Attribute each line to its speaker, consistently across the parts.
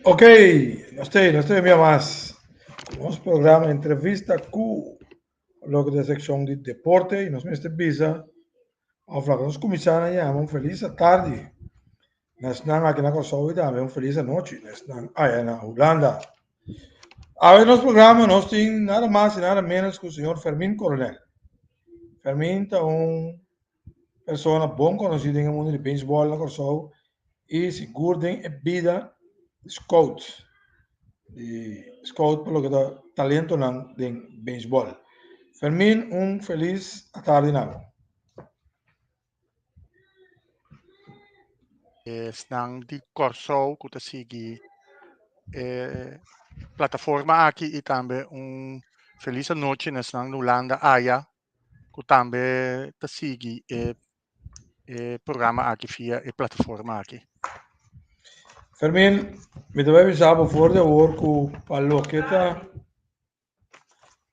Speaker 1: Ok, nos te, nos te mia mas. Nos programa entrevista ku loke ta sekshon di deporte i nos mester bisa of laga nos kuminsá na yama un felis atardi na esnan aki na Kòrsou i tambe un felis anochi na esnan aya na Hulanda. Awe nos programa nos tin nada mas i nada menos ku señor Fermin Coronel. Fermin ta un persona bon konosí den e mundu di beisbòl na Kòrsou i sigur den e bida scout, di scout pa loke ta talentonan den beisbòl. Fermin, un felis atardi na bo.
Speaker 2: Esnan di Kòrsou ku ta sigui e plataforma aki i tambe un felis anochi na esnan di Hulanda aya ku tambe ta sigui e e programa aki via e plataforma aki.
Speaker 1: Fermin, mi ta bai bisa bo for di awor ku pa loke ta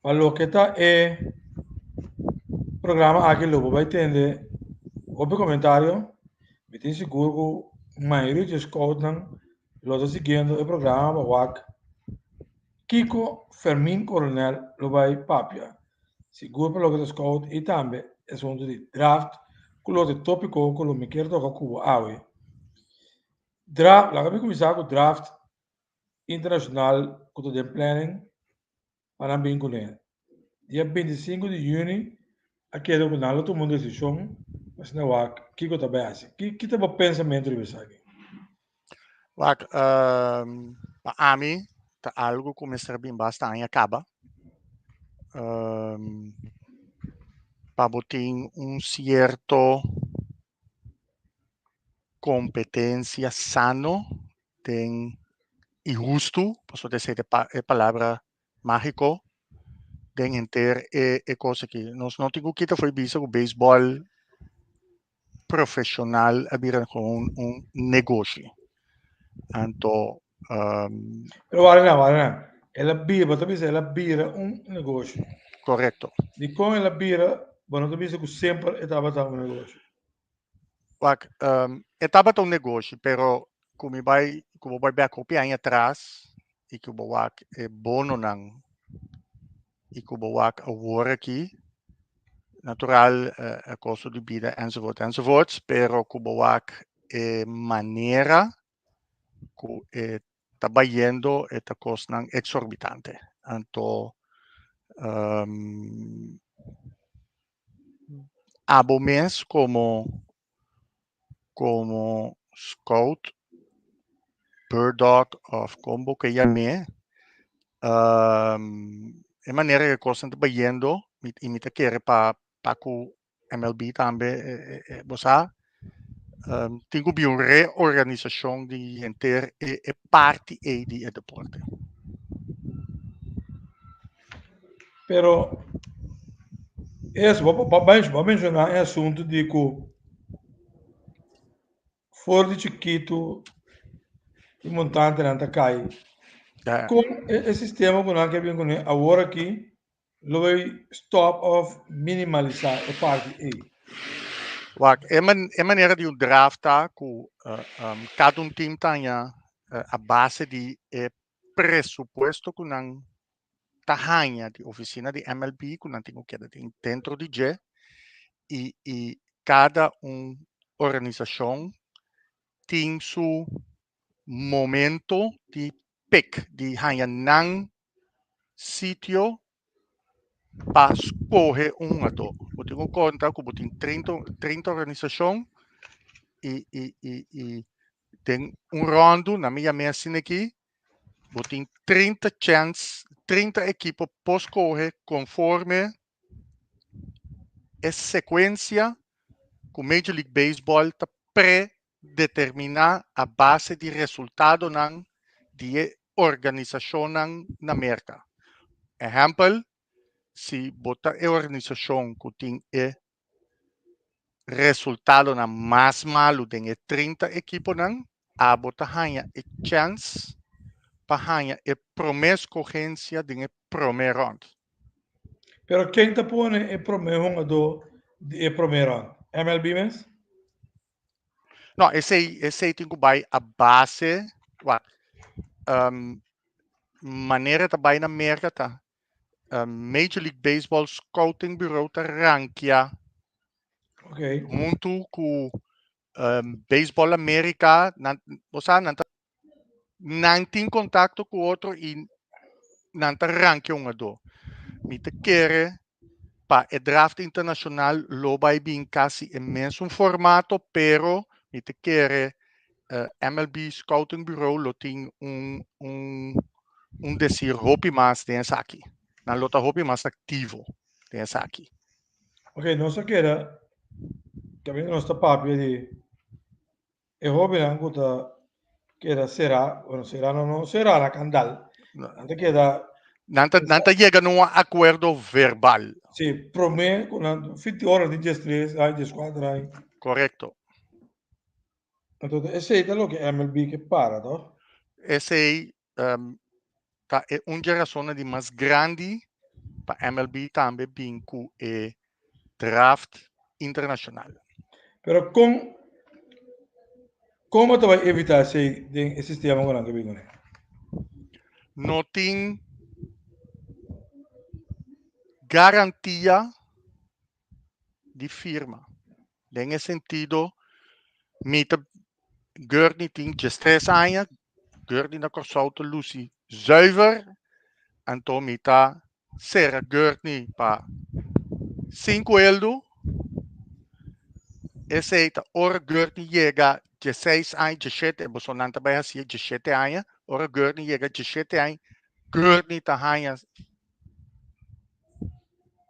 Speaker 1: pa loke ta e programa aki lo bo bai tende hopi komentario. Mi tin sigur ku mayoria di e scoutnan lo ta siguiendo e programa pa wak kiko Fermin Coronel lo bai papia. Sigur pa loke ta scout i tambe e asuntu di draft ku lo ta e topiko ku lo mi kier toka ku bo awe. Draft, laga mi kuminsá ku draft internashonal ku ta den planning pa nan bin kuné. Dia 25 di yüni a keda ku nan lo tuma un desishon pa asina wak kiko ta bai hasi. Ki ki ta bo pensamentu riba esaki?
Speaker 2: Wak, pa ami ta algu ku mester bin basta aña kaba. Pa bo tin un sierto kompetensia sano den i hustu, pasobra esei ta e palabra mágiko den henter e kos aki. Nos no tin ku kita for di bisa ku beisbòl profesional a bira gewoon un negoshi. Anto um,
Speaker 1: Pero wara na, wara na. El a bira, bo ta bisa el a bira un negoshi.
Speaker 2: Correcto.
Speaker 1: Dikon el a bira, bo no ta bisa ku semper e tabata un negoshi.
Speaker 2: Wak, um, e tabata un negoshi, pero ku mi bai, ku bo bai bek hopi aña atras i ku bo wak e bononan i ku bo wak awor aki, natural e kosto di bida enzovoort enzovoorts, pero ku bo wak e manera ku e ta bayendo e ta kosnan eksorbitante. Anto abo mes komo komo scout, bird dog of kon bo ke yam'é, e manera ku e kosnan ta bayendo i mi ta kere pa pa ku MLB tambe bo sa tin ku bin un reorganisashon di henter e parti ei di e deporte.
Speaker 1: Pero es bo bo a menshoná e asuntu di ku for di chikitu e montantenan ta kai. Kon e sistema ku nan ke bin kuné awor aki lo bai stòp òf minimalisá e parti ei?
Speaker 2: Wak, e e manera di un draft ta ku kada un tim ta haña a base di e presupuesto ku nan ta haña di ofisina di MLB ku nan tin ku keda den dentro di dje i i kada un organisashon tin su momento di pick di haña nan sitio pa skohe un hungadó. Bo tin ku konta ku bo tin 30 30 organisashon i i i i den un ròndu nan mi yam'é asina aki Bo tin 30 chèns, 30 ekipo por skohe konforme e sekuensia ku Major League Baseball ta predeterminá a base di resultadonan di e organisashonnan na Merka. Ehèmpel, si bo ta e organisashon ku tin e resultadonan mas malu den e 30 ekiponan, abo ta haña e chèns pa haña e promé skogensia den e promé rònt.
Speaker 1: Pero ken ta pone e promé hungadó di e promé rònt? MLB mes?
Speaker 2: No, esei, esei tin ku bai a base, wak, Manera ta bai na Merka ta Major League Baseball Scouting Bureau ta rankia huntu ku Baseball America, nan, bo sa, nan ta nan tin kontakto ku otro i nan ta rankia un ado. Mi ta kere pa e draft internashonal lo bai bin kasi e mesun formato, pero mi ta kere MLB Scouting Bureau lo tin un desir hopi mas den esaki. Nan lo ta hopi mas aktivo den esaki.
Speaker 1: Ok, nos a keda, kaminda nos ta papia di e hóbennan ku ta keda será, bueno, será no, no será na kandal, nan ta keda.
Speaker 2: Nan ta yega na un akuerdo verbal.
Speaker 1: Sí, promé ku nan, 20 ora tin 13 aña, 14 aña.
Speaker 2: Korekto.
Speaker 1: Anto esei ta loke MLB ke para, toch?
Speaker 2: Esei ta e un dje rasonnan di mas grandi pa MLB tambe bin ku e draft internashonal.
Speaker 1: Pero kon kon bo ta bai evitá esei den e sistema ku nan ta bin kuné?
Speaker 2: No tin garantia di firma. Den e sentido, mi ta Gurney tin 13 aña, Gurney na Kòrsou ta lusi zuiver, anto mi ta sera Gurney pa 5 eldu. Esei ta ora Gurney yega 16 aña, 17, boso nan ta bai hasié 17 aña, ora Gurney yega 17 aña, Gurney ta haña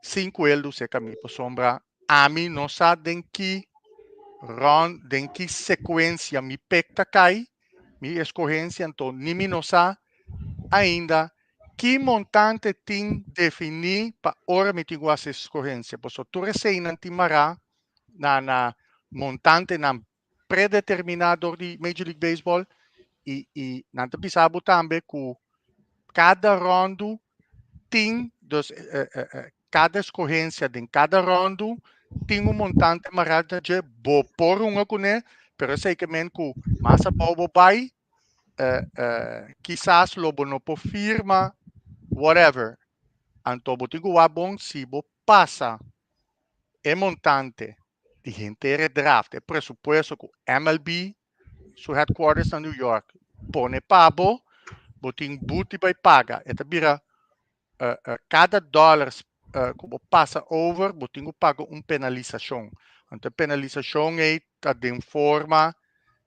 Speaker 2: 5 eldu serka mi, pasobra ami no sa den ki rond, den ki sekuensia mi pek ta kai, mi eskohensia, anto ni mi no sa ainda ki montante tin definí pa ora mi tin ku hasi eskohensia. Pasobra tur eseinan tin mará na montantenan predeterminá dor di Major League Baseball i nan ta bisa bo tambe ku kada ròndu tin, dus kada eskohensia den kada ròndu tin un montante mará na dje, bo por hunga kuné, pero esei ke men ku mas abou bo bai, kisas lo bo no por firma, whatever. Anto bo tin ku wak bon si bo pasa e montante di henter e draft, e presupuesto ku MLB su headquarters na New York pone pa bo, bo tin buti bai paga. E ta bira kada dòler ku bo pasa over, bo tin ku paga un penalisashon. Anto e penalisashon ei ta den forma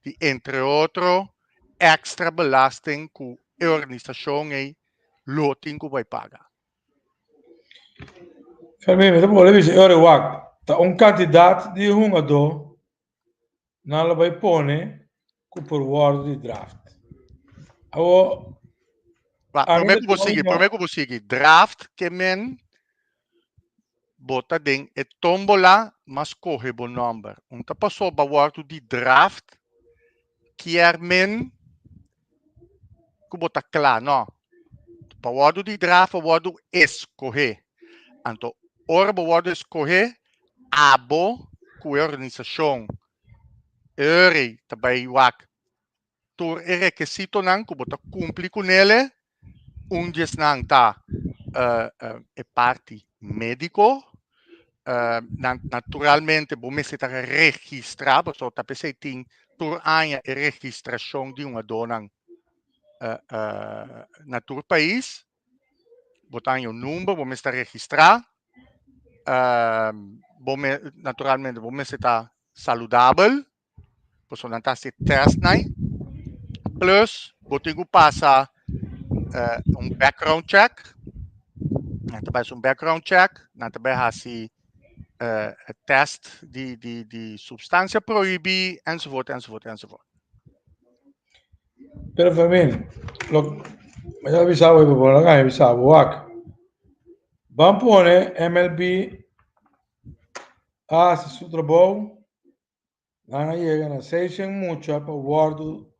Speaker 2: di entre otro èkstra belasting ku e organisashon ei lo tin ku bai paga.
Speaker 1: Fermin, mi ta por bisa e ora wak, ta un kantidat di hungadó nan lo bai pone ku por wòrdu di draft. Awor,
Speaker 2: Ba, promé ku bo sigui, promé ku bo sigui, draft ke men bo ta den e tómbola mas kohe bo nòmber. Un ta pasobra wòrdu di draft kier men ku bo ta kla, no. Pa wòrdu di draft bo wòrdu eskohé. Anto ora bo wòrdu eskohé, abo ku e organisashon Uri ta bai wak tur e rekesitonan ku bo ta kumpli kunele. Un di esnan ta e parti médiko. Nan naturalmente bo mester ta registrá, pasobra ta p'esei tin tur aña e registrashon di hungadónan na tur pais. Bo ta haña un number, bo mester ta registrá. Bo naturalmente bo mester ta saludabel, pasobra nan ta hasi tèst nai. Plus bo tin ku pasa un background check. Nan ta bai hasi un background check, nan ta bai hasi tèst di supstansia prohibí, enzovoort, enzovoort, enzovoort.
Speaker 1: Pero Fermin, lo, mi ta bisa bo, bo no a bisa bo wak. Ban pone MLB a hasi su trabou, nan a yega na 600 mucha pa wòrdu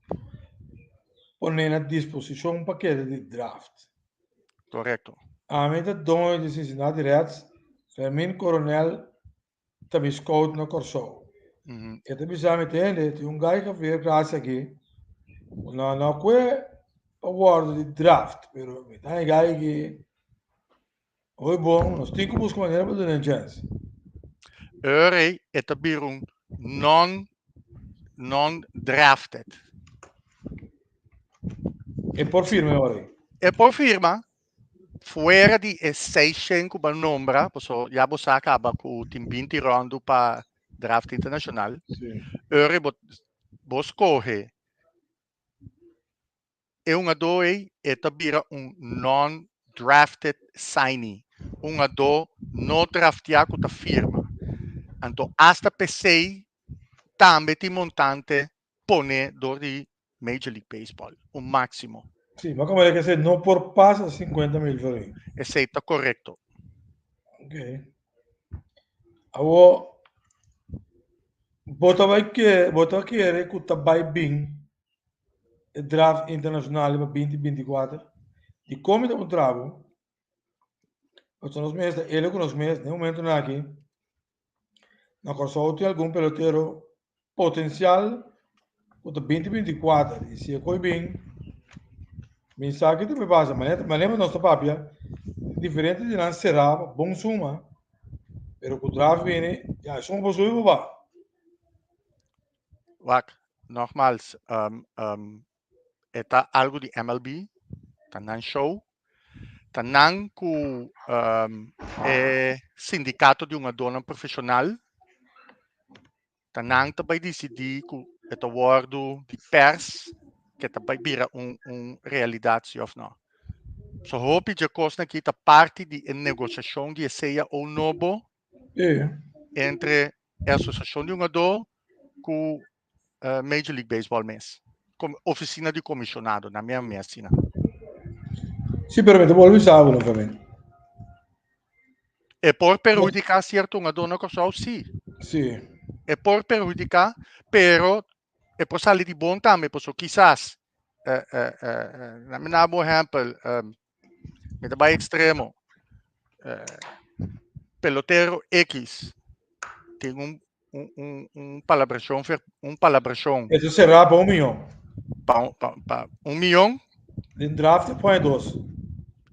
Speaker 1: pone na disposishon pa keda di draft.
Speaker 2: Korekto.
Speaker 1: Ami ta doño di Cincinnati Reds, Fermin Coronel ta mi scout na Kòrsou. E ta bisa mi, Tende, tin un gai Javier Gracia aki, ku no no kue. pa wòrdu di draft, pero mi ta hega ki hoy bon, nos tin ku buska manera pa duna un chèns.
Speaker 2: Ora e ta bira un non non drafted.
Speaker 1: E por firma ora ei.
Speaker 2: E por firma fuera di e 600 ku bo a nombra, paso ya bo sa kaba ku tin 20 rondu pa draft internashonal.
Speaker 1: Sí.
Speaker 2: Ora bo bo skohe e hungadó ei, e ta bira un non-drafted signee, un hungadó no drafteá ku ta firma. Anto asta p'esei tambe tin montante pone dor di Major League Baseball, un máksimo.
Speaker 1: Sí, ma komo ke esei no por pasa 50 mil florin.
Speaker 2: Esei ta korekto.
Speaker 1: Ok. Awor, bo ta bai ke, bo ta kere ku ta bai bin e draft internashonal riba 2024? Dikon mi ta puntra bo? Pasobra nos mes ta ele ku nos mes den e momentunan aki na Kòrsou tin algun pelotero potensial ku ta 2024 i si e koi bin mi sa ki ta bai pasa manera nos ta papia diferente di nan será pa bon suma pero ku draft bini ya e suma por subi por baha.
Speaker 2: Wak, nogmaals, e ta algo di MLB, ta nan show, ta nan ku e sindikato di hungadónan profeshonal, ta nan ta bai disidí ku e ta wòrdu di pers, ke ta bai bira un un realidat si òf no. So hopi dje kosnan aki ta parti di e negosiashon di e CAO nobo entre e asosiashon di hungadó ku Major League Baseball mes. Ofisina di komishonado, na mi a mi asina.
Speaker 1: Sí, pero mi ta bolbe bisa bo, Fermin.
Speaker 2: E por perhudiká sierto hungadó na Kòrsou? Sí.
Speaker 1: Sí.
Speaker 2: E por perhudiká, pero e por sali di bon tambe, pasobra kisas, na mi daba un ehèmpel, mi ta bai ekstremo, pelotero X tin un un un un palabrashon ver un palabrashon.
Speaker 1: Eso será pa un mion.
Speaker 2: Pa pa pa un mion.
Speaker 1: Den draft e pone dos.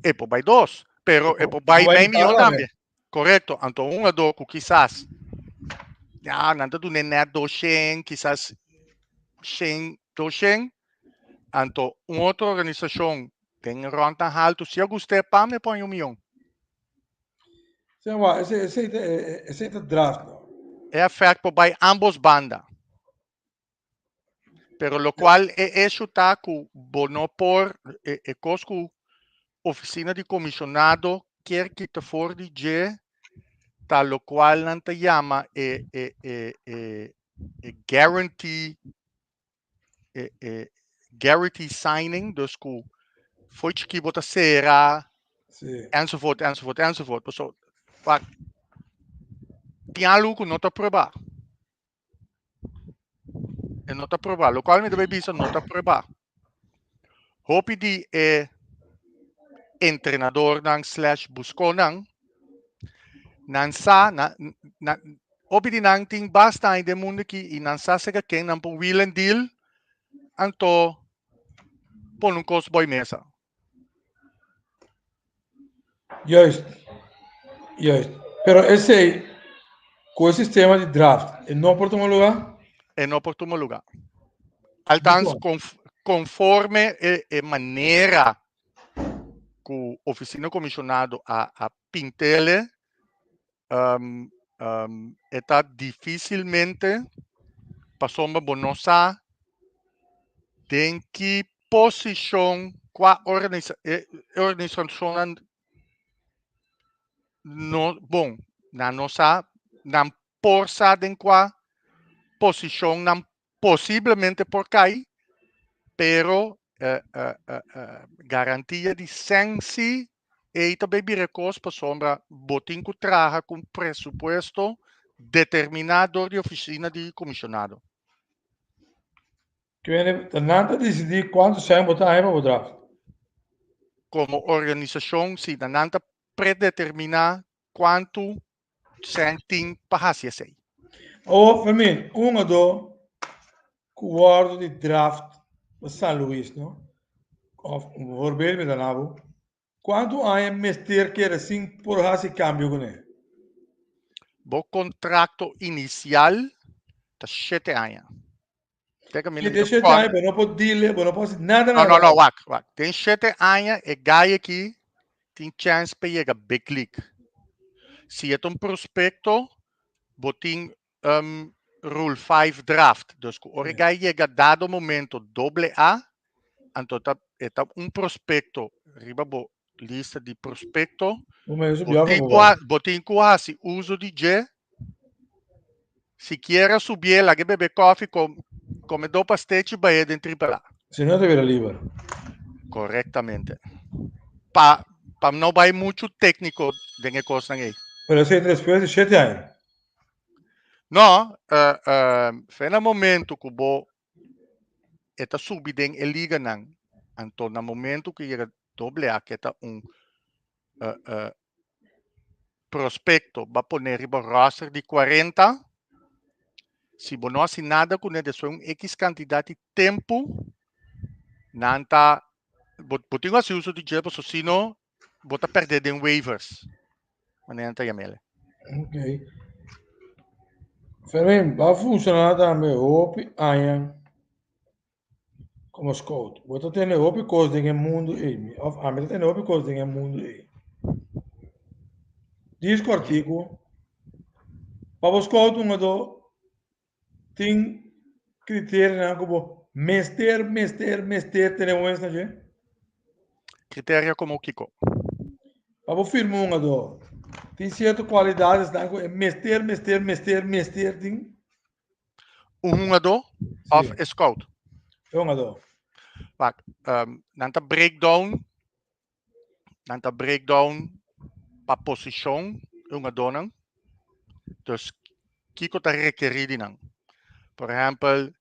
Speaker 2: E por bai dos, pero e por bai mei mion tambe. Korekto, anto un hungadó ku kisas ya nan ta dun'é nèt 200, kisas 100, 200, anto un otro organisashon den rònt nan haltu si a gust'é pam e pone un mion.
Speaker 1: Sí, wa, ese, ese, ese ta draft, no?
Speaker 2: E effect por bai ambos banda. Pero locual e hecho ta cu bo no por, e, e cos cu oficina di comisionado kier kita for di dje ta locual nan ta yama e, e, e, e, e guarantee, e, e guarantee signing, dus cu foi chiki bo ta cera,
Speaker 1: Sí.
Speaker 2: enzovoort, enzovoort, enzovoort. Paso, wak, tin algo cu no ta prueba. E no ta prueba. Locual mi ta bay bisa no ta prueba. Hopi di e entrenadornan slash busconan, nan sa, na, na, hopi di nan tin basta aña den mundo aki y nan sa seka ken nan por wheel and deal, anto pone un cos boy mesa.
Speaker 1: Juist, juist. Pero esei, ku e sistema di draft, e no por tuma lugá?
Speaker 2: E no por tuma lugá. Althans, conf conforme e, e manera ku Oficina Comisionado a, a pintele, um, um, e ta dificilmente pasobra bo no sa den ki posicion kua organisa e organisacionnan no bon nan no sa nan por sa den kua posicion nan posiblemente por kai pero garantia di sensi ei ta bay bira kos pasobra bo tin ku traha ku un presupuesto determiná dor di ofisina di komisionado.
Speaker 1: Kende ta nan ta disidí kuantu sèn bo ta haña pa bo draft?
Speaker 2: Komo organisashon si ta nan ta predeterminá kuantu sèn tin pa hasi esei.
Speaker 1: Awor, Fermin, un hungadó ku wòrdu di draft pa San Luis, no? Of un voorbeeld mi ta na bo. Kuantu aña mester keda sin por hasi kambio kuné?
Speaker 2: Bo kontrakto inisial ta shete aña. Te kaminda mi
Speaker 1: Den
Speaker 2: ta
Speaker 1: shete
Speaker 2: kòrda.
Speaker 1: aña bo no por dile, bo no por hasi nada
Speaker 2: No,
Speaker 1: nada.
Speaker 2: no, no, wak, wak. Den shete aña e gai aki tin chèns pa yega big league. Si e ta un prospekto, bo tin Rule 5 draft. Dus ku ora e gai yega dado momento doble A, anto ta e ta un prospekto riba bo lista di prospekto. Bo tin ku bo tin ku hasi uso di dje. Sikiera subié, laga e bebe kòfi, kome do pastechi, bayé den triple A.
Speaker 1: Si no e ta bira liber.
Speaker 2: Korektamente. Pa pa no bai muchu tékniko den e kosnan ei.
Speaker 1: Pero esei ta despues di shete aña.
Speaker 2: No, fe na momento ku bo e ta subi den e liganan, anto na momento ku yega doble A ke ta un prospekto ba pone riba roster di 40, si bo no hasi nada kuné despues un X kantidat di tempu, nan ta bo bo tin ku hasi uso di dje pasobra si no bo ta pèrdè den waivers, manera nan ta yam'el.
Speaker 1: Ok. Fermin, bo a funshoná tambe hopi aña komo scout. Bo ta tende hopi kos den e mundu ei, òf ami ta tende hopi kos den e mundu ei. Dies kòrtiku, pa bo scout un adó Tin kriterionan ku bo mester, mester, mester tene wens na dje?
Speaker 2: Kriterio komo kiko?
Speaker 1: Pa bo firma un hungador, tin sierto kualidadesnan ku e mester, mester, mester, mester tin?
Speaker 2: Un hungador òf e scout?
Speaker 1: E hungador.
Speaker 2: Wak, nan ta break down, nan ta break down pa posishon e hungadónan. Dus kiko ta rekerí di nan. Por ehèmpel,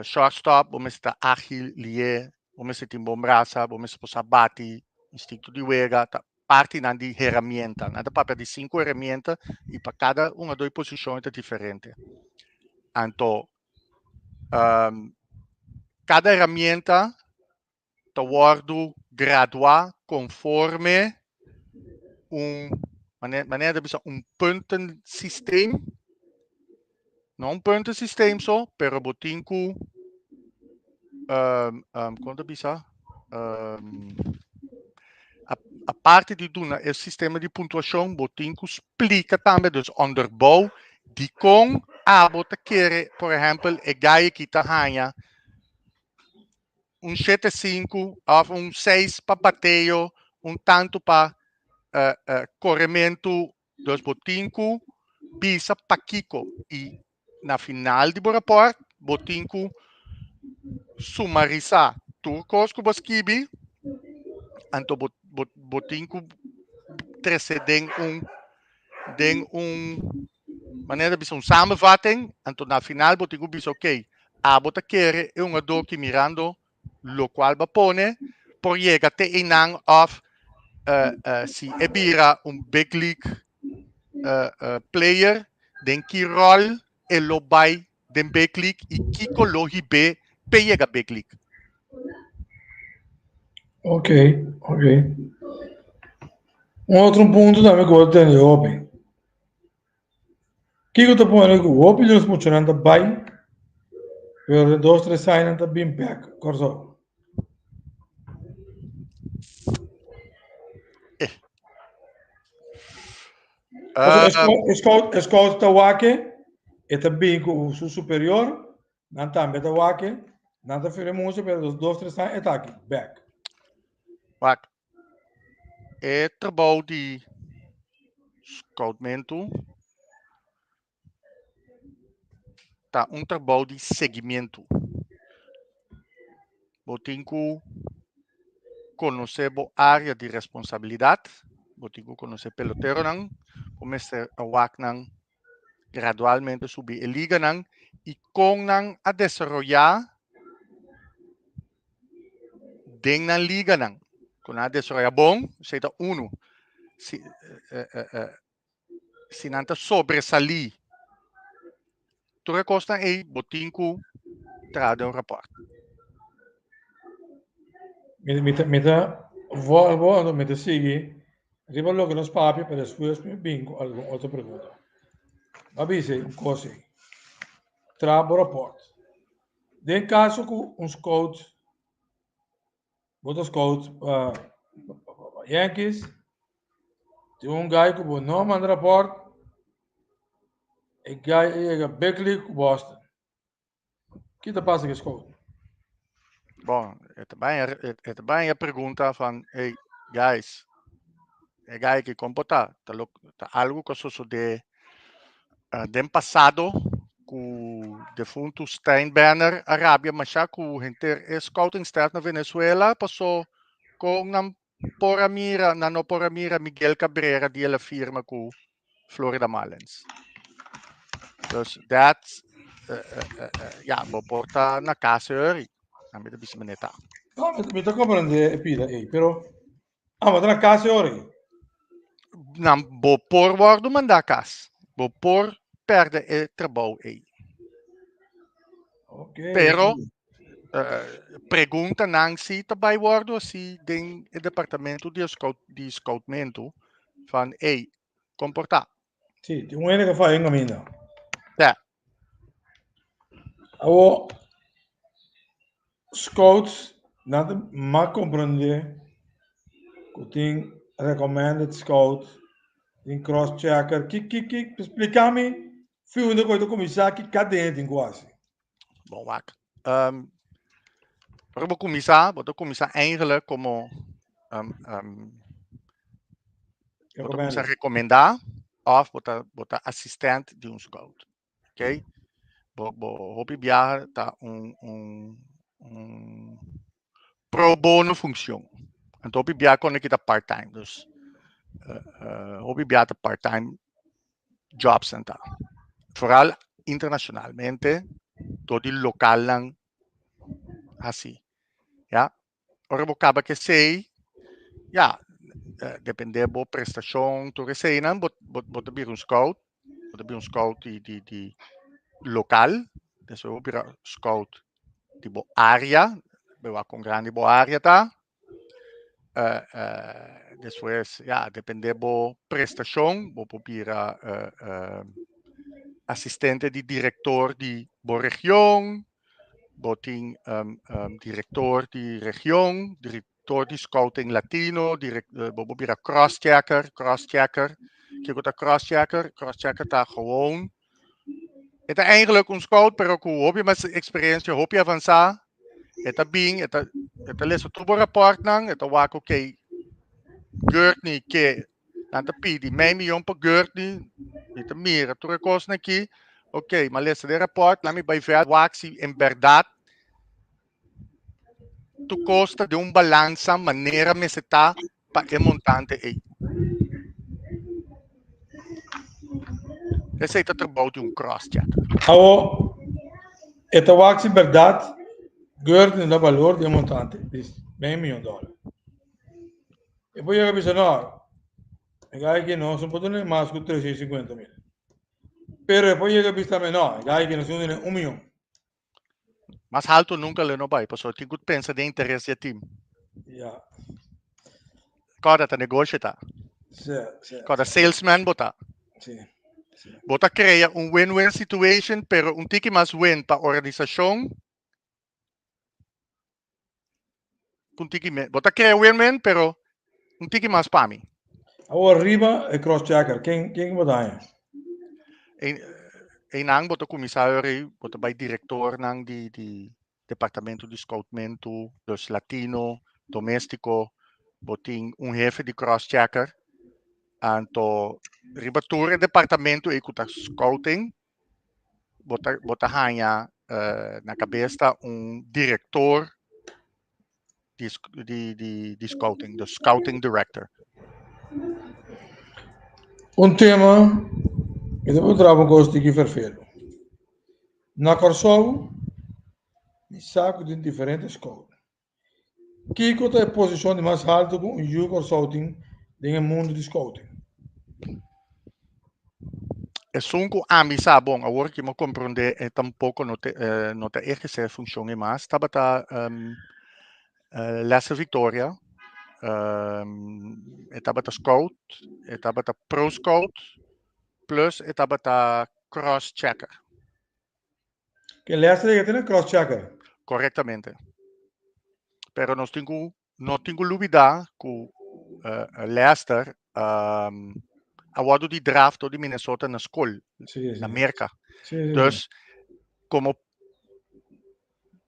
Speaker 2: shortstop bo mester ta ágil, lié, bo mester tin bon brasa, bo mester por sa bati, instinto di wega, ta partinan di herramienta. Nan ta papia di sinku herramienta i pa kada hungadó i posishon e ta diferente. Anto kada herramienta ta wòrdu graduá konforme un manera ta bisa un puntensysteem. No un puntensysteem so, pero bo tin ku kon ta bisa aparte di duna e sistema di puntuashon bo tin ku splika tambe dus onderbouw dikon abo ta kere por ehèmpel e gai aki ta haña un shete sinku òf un seis pa bateo, un tantu pa korementu. Dus bo tin ku bisa pakiko i na final di bo rapòrt bo tin ku sumarisá tur kos ku bo a skibi, anto bo bo bo tin ku trese den un den un manera ta bisa un samenvatting, anto na final bo tin ku bisa oké, abo ta kere e hungadó ki mirando lokual bo a pone por yega te einan òf si e bira un big league player den ki ròl e lo bai den big league i kiko lo hib'é p'e yega big league.
Speaker 1: Ok, ok. Un otro punto tambe ku bo ta tende hopi. Kiko ta pone ku hopi di nos muchanan ta bai, pero den dos tres aña nan ta bin bèk Kòrsou? Pasobra e scout ta wak e ta bin ku su superior, nan tambe ta wak, nan ta firma mucha pero dos tres aña e ta aki bèk.
Speaker 2: Wak, E trabou di scoutmentu ta un trabou di seguimiento. Bo tin ku konosé bo área di responsabilidat, bo tin ku konosé peloteronan, bo mester a wak nan gradualmente subi e liganan i kon nan a desaroyá den nan liganan ku nan a desaroyá bon, esei ta unu. Si si nan ta sobresalí tur e kosnan ei bo tin ku traha den un rapòrt.
Speaker 1: Mi ta volvo anto mi ta sigui riba loke nos papia pa despues mi bin ku algun otro pregunta. Bo a bisa un kos ei. Traha bo rapòrt. Den kaso ku un scout, bo ta scout pa Yankees, tin un guy ku bo no a manda rapòrt, e guy a yega big league ku Boston. Ki ta pasa ku e scout?
Speaker 2: Bon, e ta bai e ta bai e pregunta van, hey, guys, e guy ki kon por ta? Ta lo ta algo ku a sosodé den pasado ku defuntu Steinbrenner a rabia masha ku henter e scouting staff na Venezuela paso kon nan por a mira, nan no por a mira Miguel Cabrera di el a firma ku Florida Marlins. Dus dat, ja, bo por ta na cas hori. Dan mi ta bisa meneer ta.
Speaker 1: No, mi ta comprende e pida ei, pero ah, bo ta na cas hori.
Speaker 2: Nan bo por wordo manda cas. Bo por perde e trabou ei.
Speaker 1: Okay.
Speaker 2: Pero pregunta nan si ta bai wordo así den e departamento di scout di scoutmento van ey comporta.
Speaker 1: Sí, tin un hende que falla en camino.
Speaker 2: Ja.
Speaker 1: Awo, scouts, nan ta mas comprende ku tin recommended scout, tin cross-checker. Ki, ki, ki, explica mi, fi unda ku ta kuminsá, ki kadena tin ku hasi.
Speaker 2: Bon, wak. Ora bo kuminsá, bo ta kuminsá eigenlijk komo bo ta kuminsá rekomendá òf bo ta asistent di un scout. Oké? Bo hopi biaha ta un pro bono funshon. Anto hopi biaha kon a kita part time. Dus hopi biaha ta part time jobs nan ta. Vooral internacionalmente, door di lokalnan hasi. Ja. Ora bo kaba ku esei, ja, depende bo prestashon, tur eseinan, bo ta bira un scout, bo ta bira un scout di lokal, despues bo bira scout di bo área, bo wak kon grandi bo área ta. Despues, ya, depende bo prestashon, bo por bira asistente di direktor di bo region, bo tin direktor di region, direktor di scouting latino, bo por bira cross-checker, cross-checker. Kiko ta cross-checker? Cross-checker ta gewoon, e ta eigenlijk un scout, pero ku hopi mas eksperensia, hopi avansá. E ta bin, e ta lesa tur bo rapòrtnan, e ta wak, oké, Gurtney ke nan ta pidi mei mion pa Gurtney, mi ta mira tur e kosnan aki, oké, m'a lesa den rapòrt, laat mi bai vèt wak si en bèrdat tur kos ta den un balansa manera mester ta pa e montante ei. Esei ta trabou di un cross-checker.
Speaker 1: Awo, e ta wak si bèrdat Gurtney ta balor di e montante di mei mion dòler. E por yega bisa no, e gai aki nos no por duna mas ku 350 mil. Pero e por yega bisa tambe no, e gai aki nos tin duna un mion.
Speaker 2: Mas haltu nunka lo no bai, pasobra tin ku pensa den interes di e team. Kòrda ta negoshi ta.
Speaker 1: Sí, sí.
Speaker 2: Kòrda salesman bo ta.
Speaker 1: Sí, sí.
Speaker 2: Bo ta krea un win-win situation, pero un tiki mas win pa organisashon ku un tiki me. Bo ta krea win-win, pero un tiki mas pa mi.
Speaker 1: Awor riba e cross-checker, ken bo ta haña?
Speaker 2: Einan bo ta kuminsá hori, bo ta bai direktornan di departamento di scoutmentu, dus latino, doméstiko, bo tin un hefe di cross-checker, anto riba tur e departamento ei ku ta scouting, bo ta haña na kabes ta un direktor di scouting, de scouting director.
Speaker 1: Un tema, mi ta puntra bo un kos tiki ferfelu. Na Kòrsou, mi sa ku tin diferente scout. Kiko ta e posishon di mas haltu ku un yu Kòrsou tin den e mundu di scouting?
Speaker 2: Esun ku ami sa bon, awor ki mi a komprondé e tampoko no ta ehersé e funshon ei mas, tabata. Lester Victoria, e tabata scout, e tabata pro scout, plus e tabata cross checker.
Speaker 1: Ke Lester yega tene cross checker?
Speaker 2: Korektamente. Pero nos tin ku no tin ku lubidá ku Lester a wòrdu di draft di Minnesota na skol, na Merka. Dus komo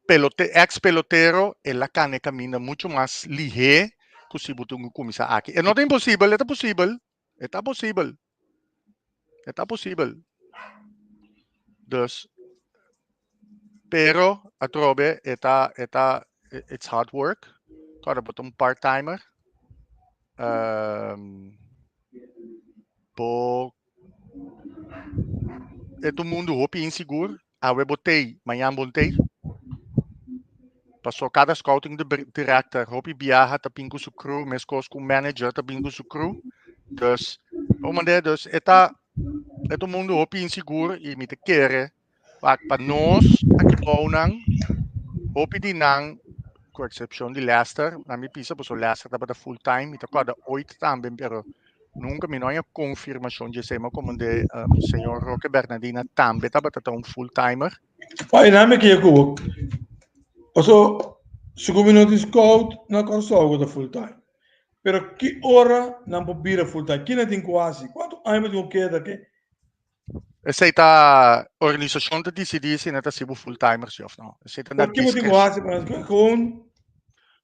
Speaker 2: pelote, ex pelotero, el a kana e kaminda muchu mas lihé ku si bo tin ku kuminsá aki. E no ta imposibel, e ta posibel, e ta posibel, e ta posibel. Dus, pero atrobe e ta, e ta, it's hard work. Kòrda bo ta un part timer. Bo e ta un mundu hopi insigur. Awe bo tei, mañan bo n'tei. Paso kada scouting director hopi biaha ta bin ku su crew, meskos ku un manager ta bin ku su crew. Dus, bo manera, dus e ta e ta un mundu hopi insigur i mi ta kere pa pa nos aki bounan hopi di nan ku eksepshon di Lester, na mi pisa pasobra Lester tabata full time, mi ta kòrda oit tambe pero Nunca mi no haña confirmacion dje esei, ma como de señor Roque Bernardina tambe tabata ta un full timer.
Speaker 1: Pai, na mi kia ku Paso, segun mi no tin scout na Kòrsou ku ta full time. Pero ki ora nan por bira full time? Kina tin ku hasi? Kuantu aña bo tin ku keda aki?
Speaker 2: Esei ta organisashon ta disidí si nan ta hasi bo full timer si òf no. Esei ta na
Speaker 1: Pero ki bo tin ku
Speaker 2: diskreshon.
Speaker 1: hasi pa nan? Gewoon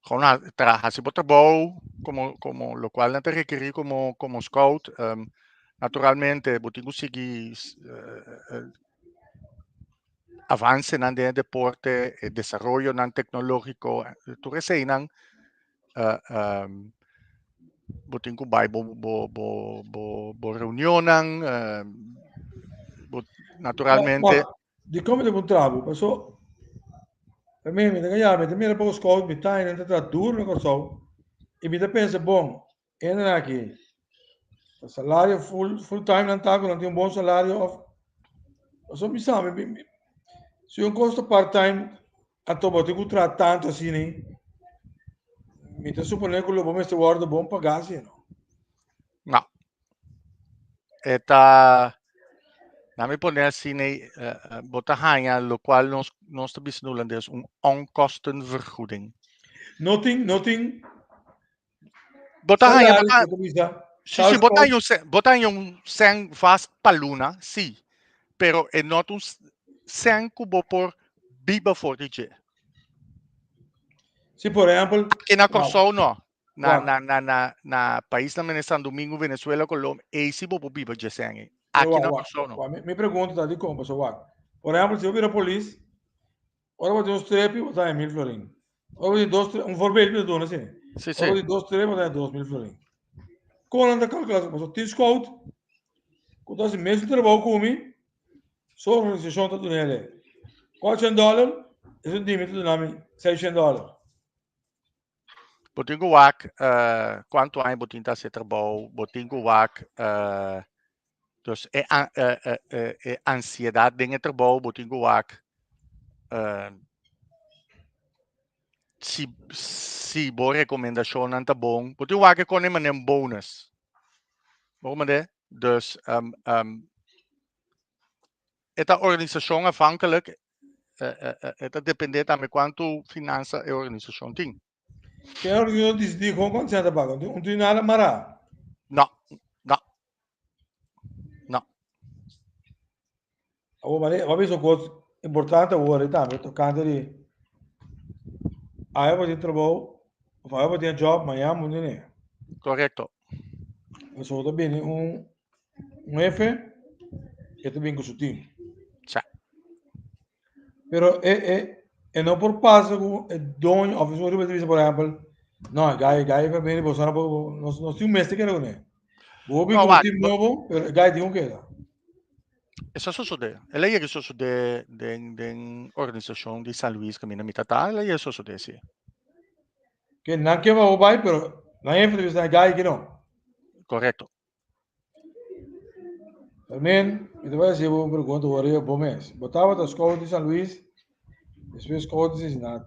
Speaker 2: Gewoon traha hasi bo trabou komo komo lokual nan ta rekerí komo komo scout. Naturalmente bo tin ku sigui avansenan den e deporte, e desaroyonan teknológiko, tur eseinan bo tin ku bai bo bo bo bo bo reunionnan bo naturalmente.
Speaker 1: Dikon mi ta puntra bo? Paso pa mi mi ta ya mi ta mira poko scout mi ta nan ta traha duru na Kòrsou i mi ta pensa bon hende aki ta salario full full time nan ta ku nan tin un bon salario òf paso mi sa mi mi si un kos ta part time Anto bo tin ku traha tantu asina ei? Mi ta suponé ku lo bo mester wòrdu bon pagá si no.
Speaker 2: No. E ta, na mi pone asina ei, bo ta haña lokual nos nos ta bisa na hulandes un onkostenvergoeding.
Speaker 1: No tin, no tin
Speaker 2: Bo ta haña, bo
Speaker 1: salaris
Speaker 2: ta,
Speaker 1: ku ta bisa
Speaker 2: si, si, bo ta
Speaker 1: scout.
Speaker 2: haña un sen, bo ta haña un sen vast pa luna, si, pero e no ta un sen ku bo por biba for di dje.
Speaker 1: Si por ehèmpel,
Speaker 2: Aki na
Speaker 1: wak,
Speaker 2: Kòrsou no. Na,
Speaker 1: wak,
Speaker 2: na, na, na, na paisnan manera San Domingo, Venezuela, Colombia, ei si bo por biba dje sen ei.
Speaker 1: pero
Speaker 2: Aki
Speaker 1: wak,
Speaker 2: na
Speaker 1: wak,
Speaker 2: Kòrsou no.
Speaker 1: wak, mi, mi pregunta ta dikon, pasobra wak, por ehèmpel si bo bira polis, Ora bo tin un strepi, bo ta haña mil florin. Ora bo tin dos strepi, un voorbeeld mi ta duna asina.
Speaker 2: Sí,
Speaker 1: Ora bo
Speaker 2: sí.
Speaker 1: tin dos strepi, bo ta haña 2000 florin. Kon nan ta kalkulá esaki? Pasobra tin scout ku ta hasi mesun trabou ku mi, su organisashon ta duna el 400 dòler, esun di mi ta duna mi 600 dòler.
Speaker 2: Bo tin ku wak kuantu aña bo tin ta hasi e trabou, bo tin ku wak dus e e ansiedat den e trabou, bo tin ku wak si si bo rekomendashonnan ta bon, bo tin ku wak e kone manera un bonus. Bo komprende? Dus e ta organisashon afhankelijk e ta depende tambe kuantu finansa e organisashon tin.
Speaker 1: Ke organisashon disidí kon kuantu sèn ta paga? Un tin nada mará?
Speaker 2: No, no, no.
Speaker 1: Awor, mane, bo a bisa un kos importante awor ei tambe tokante di awe bo tin trabou òf awe bo tin e jòb, mañan bo no tin.
Speaker 2: Korekto.
Speaker 1: Pasobra ta bini un Un hefe e ta bin ku su team.
Speaker 2: Sa.
Speaker 1: Pero e e e no por pasa ku e doño of esun riba ta bisa por ehempel, no e gai e gai pa bini boso no por nos nos tin un mes ta keda kuné. Bo bin
Speaker 2: No,
Speaker 1: ku bo
Speaker 2: wak,
Speaker 1: team
Speaker 2: bo
Speaker 1: nobo pero e gai tin ku keda.
Speaker 2: Eso a sosodé. El a yega sosodé den den organisashon di San Luis kaminda mi ta ta, el a yega sosodé si.
Speaker 1: Ke nan ke pa bo bai pero nan hefe ta bisa nan e gai aki no.
Speaker 2: Korekto.
Speaker 1: Fermin, mi ta bai hasi bo un pregunta awor riba bo mes. Bo tabata scout di San Luis, despues scout di Cincinnati.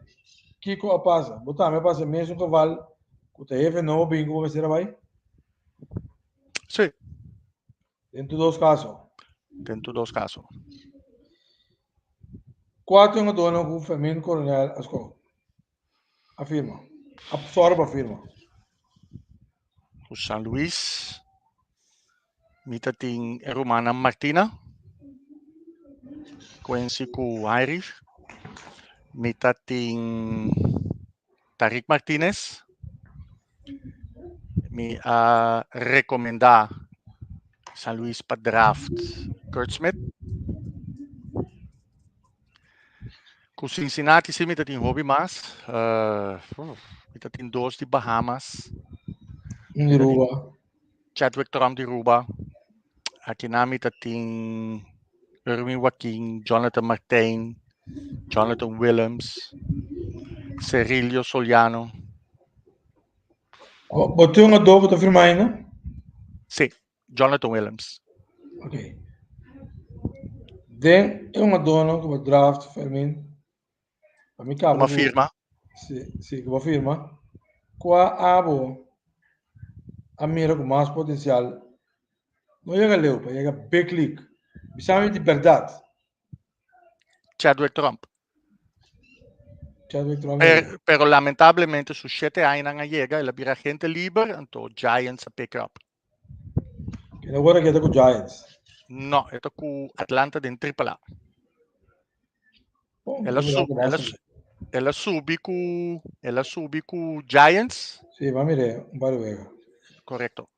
Speaker 1: Kiko a pasa? Bo tambe a pasa mesun geval ku ta hefe nobo bin ku bo mester a bai?
Speaker 2: Sí.
Speaker 1: Den tur dos kaso?
Speaker 2: Den tur dos kaso.
Speaker 1: Kua ta un dono ku Fermin Coronel a scout? A firma. A sòru pa firma.
Speaker 2: Ku San Luis mi ta tin e rumannan Martina, Quincy ku Heinrich. Mi ta tin Tarik Martinez. Mi a rekomendá San Luis pa draft Kurt Smith. Ku Cincinnati sí mi ta tin hopi mas. Mi ta tin dos di Bahamas.
Speaker 1: Un di Aruba.
Speaker 2: Chadwick Tromp di Aruba. Akinan mi ta tin Erwin Joaquin, Jonathan Martijn, Jonathan Willems, Cerilio Soliano.
Speaker 1: Bo tin un adobo ta firma ainda?
Speaker 2: Sí, Jonathan Willems.
Speaker 1: Ok. Den e un adono ku bo draft, Fermin, pa mi kaba
Speaker 2: Kuma firma?
Speaker 1: Sí, sí, ku bo firma. Kua abo a mira ku mas potensial no yega leu, pa yega big league? Bisami di bèrdat.
Speaker 2: Chadwick Tromp.
Speaker 1: Chadwick Tromp.
Speaker 2: Per, pero lamentablemente su shete añanan a yega, el a bira agente liber, anto Giants a pick up.
Speaker 1: Kende awor a keda ku Giants?
Speaker 2: No, e ta ku Atlanta den Triple A.
Speaker 1: Bon,
Speaker 2: El a, su, el a, el a subi ku el a subi ku Giants.
Speaker 1: Sí, va mire un par de wega.
Speaker 2: Correcto.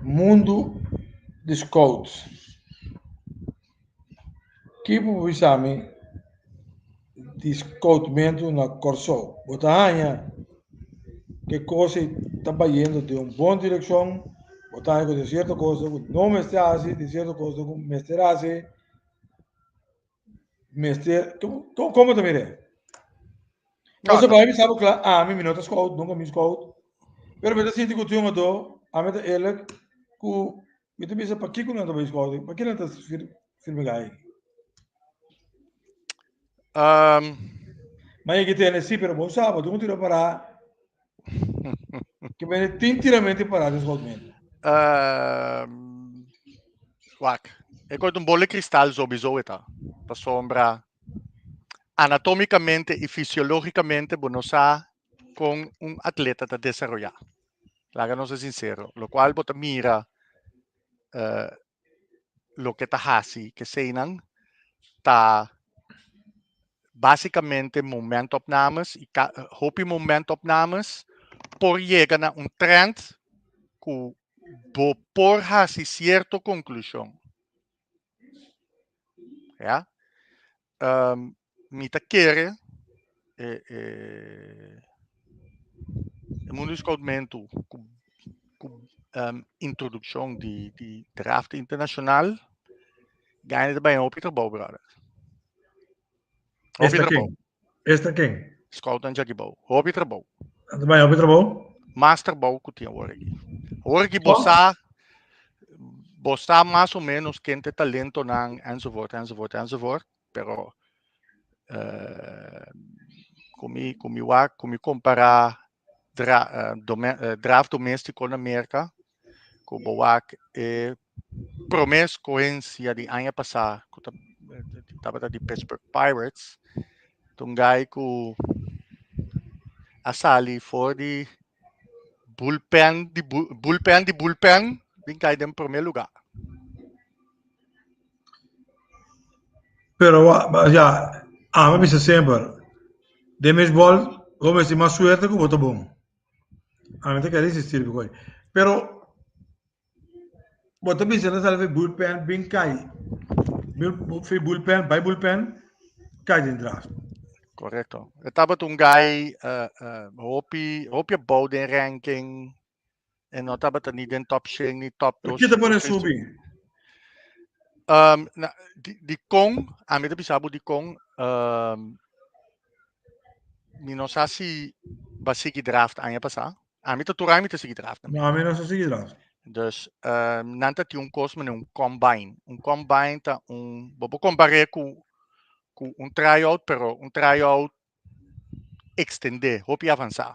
Speaker 1: Mundu di scouts. Ki bo por bisa mi di scoutmentu na Kòrsou? Bo ta haña ku e kos ei ta bayendo den un bon direkshon? Bo ta haña ku tin sierto kos ku no mester hasi, tin sierto kos ku mester hasi? Mester, komo bo ta mira e? No se bai bisa bo kla, ami mi no ta scout, nunka mi scout, pero mi ta sinti ku tin un otro, ami ta eerlijk ku mi ta bisa pakiko nan ta bai scout, pakiko nan ta firma gai. Ma yegi tene si, pero bo sa, bo tin un tiro pará, ke bene tin tiramento pará den scoutmento.
Speaker 2: Wak, e kos un bola di kristal sowieso e ta, pasobra anatómikamente i fisiológikamente bo no sa kon un atleta ta desaroyá. Laga nos ser sinsero. Lokual bo ta mira uh, loke ta hasi keseinan ta básicamente momentopnames i hopi momentopnames por yega na un trend ku bo por hasi sierto konklushon. Ja? Mi ta kere e, e, e mundu di scoutmentu ku, ku introdukshon di, di draft internashonal gana ta bai hopi trabou, brother. Hopi
Speaker 1: Esta
Speaker 2: trabou.
Speaker 1: ken? Esta ken?
Speaker 2: Scoutnan djaki bou. Hopi trabou.
Speaker 1: Ta bai hopi trabou?
Speaker 2: Mas trabou ku tin awor aki. Awor aki bo sa, bo sa mas o menos ken ta e talentonan enzovoort enzovoort enzovoort, pero ku mi ku mi wak ku mi kompará dra draft doméstiko na Merka ku bo wak e promé skohensia di aña pasá ku ta tabata di Pittsburgh Pirates ta un guy ku a sali for di bullpen di bullpen di bullpen bin kai den promé lugá.
Speaker 1: Pero ya, ami a bisa semper, den beisbòl bo mester mas suerte ku bo ta bon. Ami ta kere insistir bikoi. Pero bo ta bisa na sali bullpen bin kai. Fi bullpen bai bullpen kai den draft.
Speaker 2: Correcto. E tabata un guy hopi hopi abou den ranking. E no tabata ni den top 100 ni top
Speaker 1: 2. Kita pone subi?
Speaker 2: Na, di, di kon, ami ta bisa bo di kon, mi no sa si ba sigui draft aña pasá. Ami ta tur aña mi ta sigui draft.
Speaker 1: No, ami no sa sigui draft.
Speaker 2: Dus nan ta tin un kos manera un combine. Un combine ta un, bo por kompar'é ku. Ku un tryout, pero un tryout extendé, hopi avansá.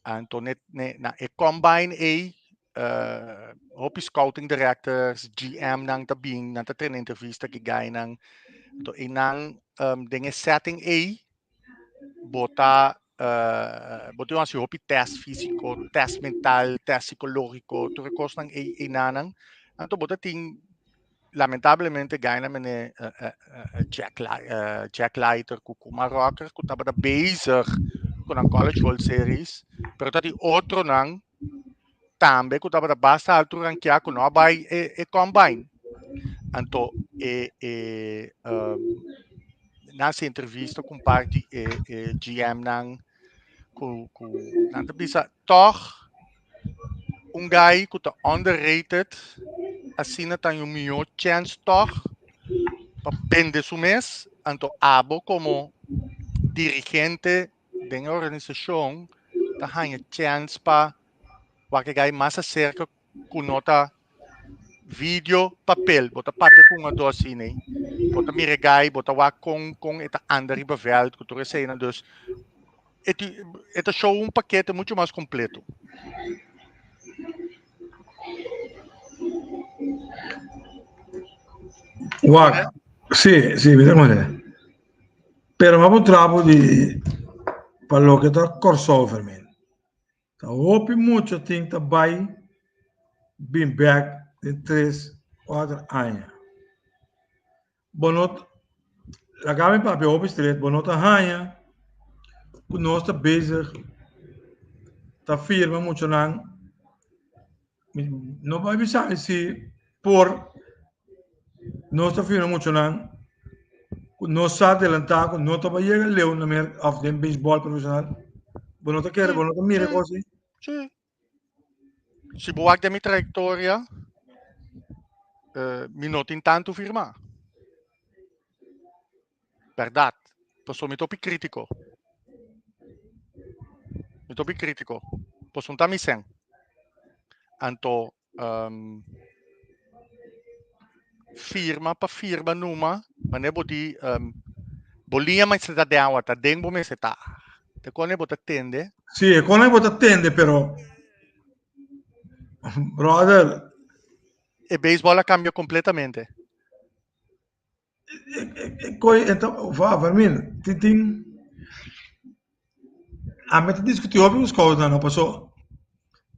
Speaker 2: Anto ne, ne, na e combine ei, hopi scouting directors, GM nan ta bin, nan ta tene entrevista ku guynan. Anto e nan den e setting ei, bo ta bo tin hasi hopi test físiko, test mental, test psikológiko, tur e kosnan ei einanan. Anto bo ta tin lamentablemente guynan mene Jack Leiter ku Kumar Rocker ku tabata bezig ku nan College World Series, pero ta di otronan tambe ku tabata basta alto rankeá ku no a bai e combine. Anto e nan hasi entrevista ku un par di e GM nan ku nan ta bisa tòg un guy ku ta underrated asina ta un mihó chèns tòg pa bende su mes. Anto abo komo dirigente den e organisashon ta haña chèns pa wak e guy mas aserka ku no ta video, papel. Bo ta papia ku un ado asina ei. Bo ta mira e guy, bo ta wak kon e ta anda riba vèlt ku tur eseinan. Dus e ta show un pakete mucho mas kompleto.
Speaker 1: Wak, sí, sí, mi ta komprende. Pero mi a puntra bo di pa loke ta Kòrsou, Fermin. Ta hopi mucha tin ta bai bin bek den tres, kuater aña. Bo no, laga mi papia hopi stret, bo no ta haña ku nos ta bezig ta firma muchanan, no bai bisa mi si por nos ta firma muchanan ku no sa adelantá ku no ta bai yega leu na Merka òf den beisbòl profeshonal. Bo no ta kere, bo no ta mira e kos ei?
Speaker 2: Sí. Si bo wak den mi trayektoria, mi no tin tantu firmá. Bèrdat. Pasobra mi ta hopi krítiko. Mi ta hopi krítiko. Pasobra un ta mi sèn. Anto firma pa firma numa, manera bo di bo liña mester ta den awa, ta den bo mester ta. Te kone bo ta tende.
Speaker 1: Sí, e kone bo ta tende, pero brother.
Speaker 2: E beisbòl a kambia kompletamente.
Speaker 1: E koi e ta va Fermin, tin tin ami ta diskutí hopi ku scoutnan no paso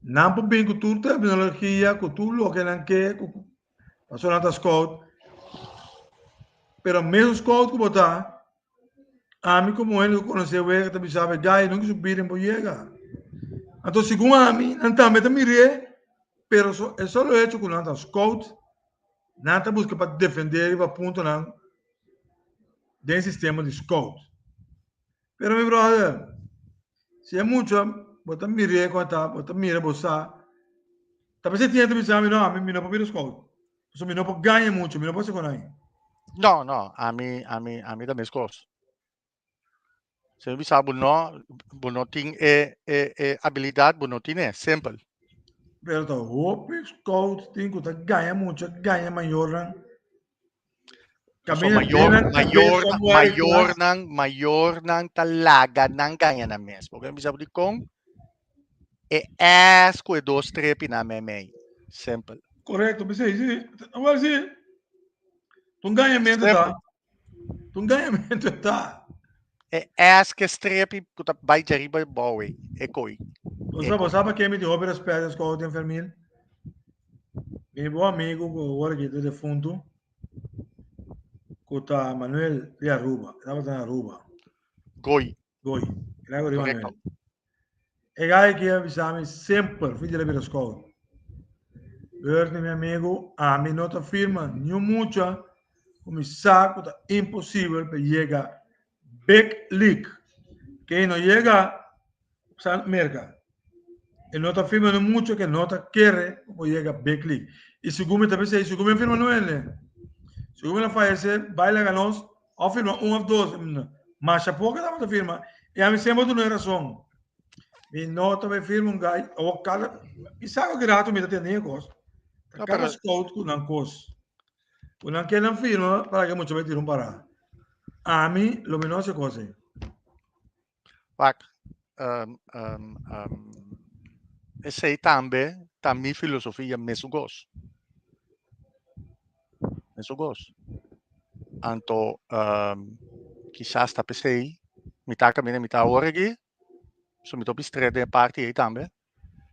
Speaker 1: nan por bin ku tur terminologia ku tur loke nan ke ku paso nan ta scout pero mesun scout ku bo ta ami komo hende ku konosé wega ta bisa bo guy nunka su bida bo yega anto segun ami nan tambe ta mir'é pero e solo hecho ku nan ta scout. Nan ta buska pa defendé riba puntonan den sistema di scout. Pero mi brother, si e mucha bo ta mir'é kon ta, bo ta mira bo sa, ta p'esei tin hende ta bisa mi no, ami mi no por bira scout. Pasobra mi no por gaña mucho, mi no por hasi kon nan.
Speaker 2: No, no, ami, ami, ami ta meskos. Si mi bisa bo no, bo no tin e, e, e abilidad, bo no tin e, simpel.
Speaker 1: Pero ta hopi scout tin ku ta gaña mucha, gaña mayornan.
Speaker 2: So
Speaker 1: Kaminda
Speaker 2: mayor,
Speaker 1: den nan
Speaker 2: mayor,
Speaker 1: kabes somewhere in klas.
Speaker 2: mayornan, mayornan ta laga nan gaña nan mes. Porque mi bisa bo dikon, e ass ku e dos strepi nan meimei. Simpel.
Speaker 1: Korekto, p'esei si. Awor si, ta un gañamentu ta.
Speaker 2: Simpel.
Speaker 1: Un gañamentu ta.
Speaker 2: E ass ke strepi ku ta bai djariba bou ei, e koi.
Speaker 1: Bo
Speaker 2: E
Speaker 1: sa, bo
Speaker 2: koi.
Speaker 1: sa pa ke mi tin hopi respet den skol den Fermin? Mi bon amigu ku awor aki ta defuntu, ku ta Manuel di Aruba, e tabata na Aruba.
Speaker 2: Goi.
Speaker 1: Goi. El a gori
Speaker 2: Korekto.
Speaker 1: Manuel. E gai aki a bisa mi semper, fi di el a bira scout. Bernie, mi amigu, ami no ta firma niun mucha ku mi sa ku ta imposibel pa yega big league. Ke no yega sa Merka. E no ta firma niun mucha ke no ta kere ku por yega big league. I segun mi ta bisa, i segun mi a firma no hende. Segun mi a fayese, bai laga nos Of firma un of dos. Masha poco tabata firma. Y a mi siempre duna razón. Mi no ta bay firma un guy. O cada, mi sabe que rato mi ta tende e cos.
Speaker 2: No,
Speaker 1: Cada
Speaker 2: pero
Speaker 1: scout cu nan cos. Cu nan ke nan firma para que mucho bay tira un para. Ami lo mi no hasi kos ei.
Speaker 2: Wak, um, um, um, esei tambe ta mi filosofia mesun kos. Mesun kos. Anto, um, kisas ta p'esei mi ta kaminda mi ta awor aki, so mi ta hopi stret den e parti ei tambe.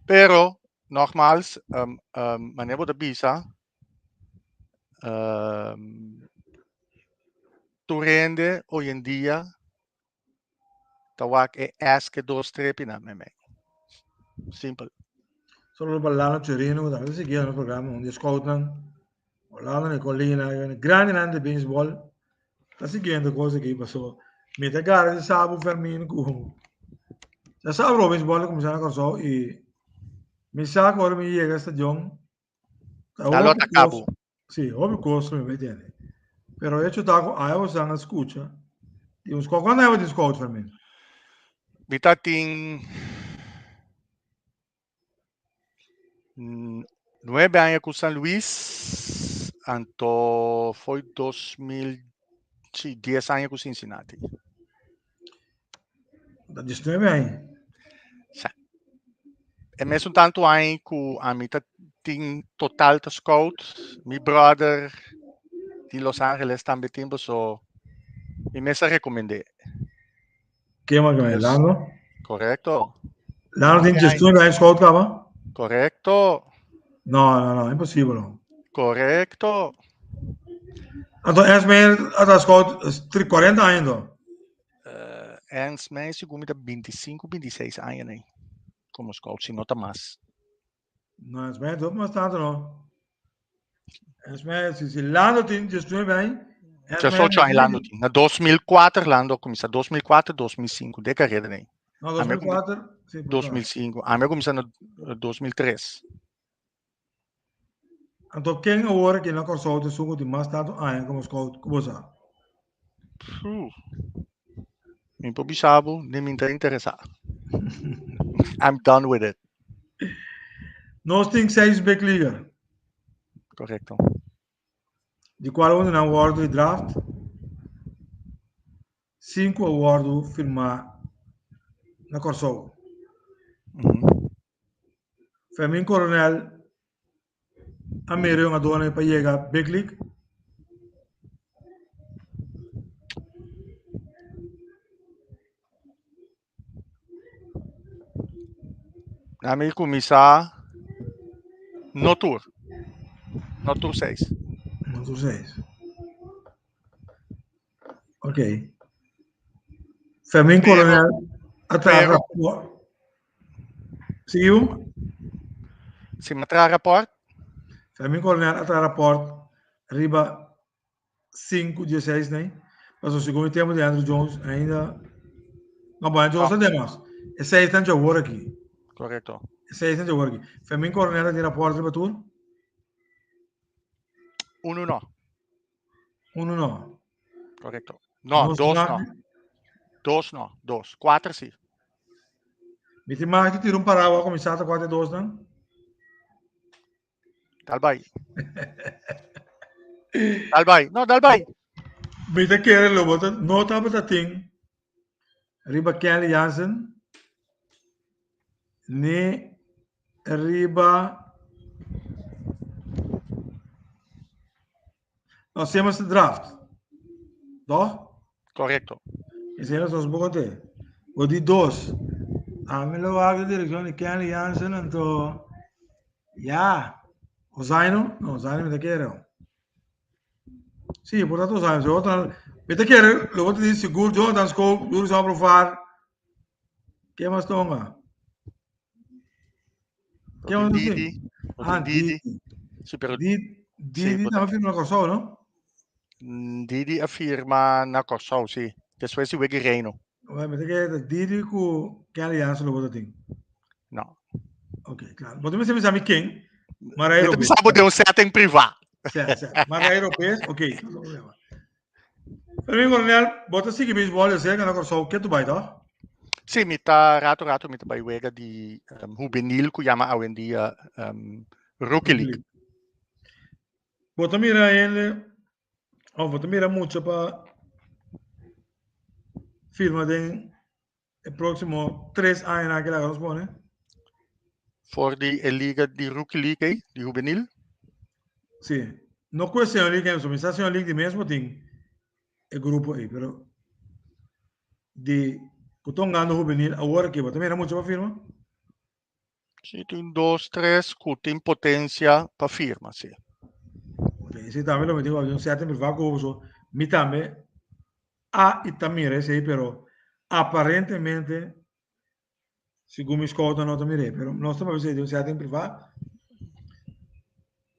Speaker 2: Pero, nogmaals, um, um, manera bo ta bisa, um, tur hende hoy en dia ta wak e S ke dos strepinan meimei. Simpel.
Speaker 1: Solo pa Lano Chirino, ku tambe ta sigui nos programa, un di e scoutnan, Orlando Nicolina, grandenan di baseball, ta siguiendo kos aki paso mi ta gara di sabu Fermin ku ya sabu lo baseball a kuminsá na Kòrsou i mi sa ku ora mi yega stadion ta
Speaker 2: Ta lo
Speaker 1: hopi
Speaker 2: ataká
Speaker 1: kos
Speaker 2: bo.
Speaker 1: Sí, hopi kos mi bai tende. Pero hecho ta ku aya bosan a skucha di un scout. Kuantu aña bo tin scout, Fermin?
Speaker 2: Mi ta tin nuebe aña ku San Luis, anto foi 2000, sí, 10 aña ku Cincinnati.
Speaker 1: Ta 19 aña.
Speaker 2: Sa. E mesun tantu aña ku ami ta tin total ta scout, mi brother di Los Angeles tambe tin, so mi mes a recomend'é.
Speaker 1: Ken mas ke Lando?
Speaker 2: Correcto.
Speaker 1: Lando tin 19 aña scout kaba?
Speaker 2: Correcto.
Speaker 1: No, no, no, imposibel. No.
Speaker 2: Correcto.
Speaker 1: Anto Esme ata scout 40 aña do.
Speaker 2: Esme segun mi ta 25, 26 aña nei como scout, si no ta mas.
Speaker 1: No, Esme ta mas tanto no. Esme, si, si Lando tin 19 aña.
Speaker 2: 18 aña Lando tin. Na 2004 Lando a cuminsa, 2004, 2005, de carrera nei.
Speaker 1: No, 2004,
Speaker 2: sí, 2005. Ami a cuminsa na 2003.
Speaker 1: Anto ken awor aki na Kòrsou ta esun ku tin mas tantu aña komo scout ku bo sa?
Speaker 2: Phew. Mi por bisa bo, ni mi ta interesá. I'm done with it.
Speaker 1: Nos tin seis big leaguer.
Speaker 2: Korekto.
Speaker 1: Di kual un di nan wòrdu di draft, sinku a wòrdu firmá na Kòrsou. Fermin Coronel a mira un adorno pa yega Big League.
Speaker 2: Ami kuminsá no tur, no tur seis.
Speaker 1: No tur seis. Ok. Fermin Coronel a traha rapport. Siu?
Speaker 2: Si mi a traha rapport.
Speaker 1: Fermin Coronel a traha rapport riba 5 di 6 nei. Paso segun e tempo di Andrew Jones ainda no bueno Jones ta demas. E 6 tan awor aki.
Speaker 2: Correcto.
Speaker 1: E 6 tan awor aki. Fermin Coronel a tin rapport riba tur?
Speaker 2: Uno no.
Speaker 1: Uno no.
Speaker 2: Correcto. No,
Speaker 1: Nos
Speaker 2: dos
Speaker 1: mag
Speaker 2: no. Dos no, dos. Cuater sí.
Speaker 1: Mi tin mag di tira un parawa ku mi sa ta kua ta e dosnan?
Speaker 2: Dal bai. Dal bai. No, dal bai.
Speaker 1: Mi ta kere lo bo ta no tabata tin riba Kenley Jansen ni riba No, Simmons ta draft. Toch?
Speaker 2: Correcto.
Speaker 1: Y Simmons nos bote. O di dos. Ami lo wak de dirección di Kenley Jansen, anto ja. Ozaino? No, Ozaino mi ta kere. Sí, por tanto Ozaino. Si otro, mi ta kere, lo bote di sigur Jonathan Schoop, Jurison Profar. Ke mas tonga?
Speaker 2: Ke mas
Speaker 1: Didi.
Speaker 2: Ah, Didi. Sí, pero
Speaker 1: Didi, Didi sí, también firma na Kòrsou, no?
Speaker 2: Mm, Didi a firma na Kòrsou, sí. Después di Wiki Reino.
Speaker 1: Bueno, me que Didi ku Kelly Jansen lo bota tin.
Speaker 2: No.
Speaker 1: Ok, claro. Bo te me sabe ken?
Speaker 2: Maray Lopez. Mi sabe de un setting privá.
Speaker 1: Sí, sí. Maray Lopez, ok. No problema. Pero mi coronel, bo ta sigui baseball de cerca na Kòrsou, ke tu bai toh?
Speaker 2: Sí, mi ta rato rato mi ta bai wega di um, juvenil ku yama awendia um, Rookie League.
Speaker 1: Bo ta mira hende, of bo ta mira mucha pa firma den e próksimo tres añanan aki laga nos pone?
Speaker 2: For di e liga di Rookie League ei, di hubenil?
Speaker 1: Sí. No ku e Senior League ei, mi sa Senior League di mes bo tin e grupo ei, pero di ku ta hungando hubenil awor aki, bo ta mira mucha pa firma?
Speaker 2: Sí, tin dos, tres ku tin potensia pa firma, sí.
Speaker 1: Ok, esei tambe lo mi tin ku un setting privá ku bo, mi tambe a i ta mira esei, pero aparentemente segun mi scoutnan no ta mir'é, pero nos ta papia esei den un setting privá.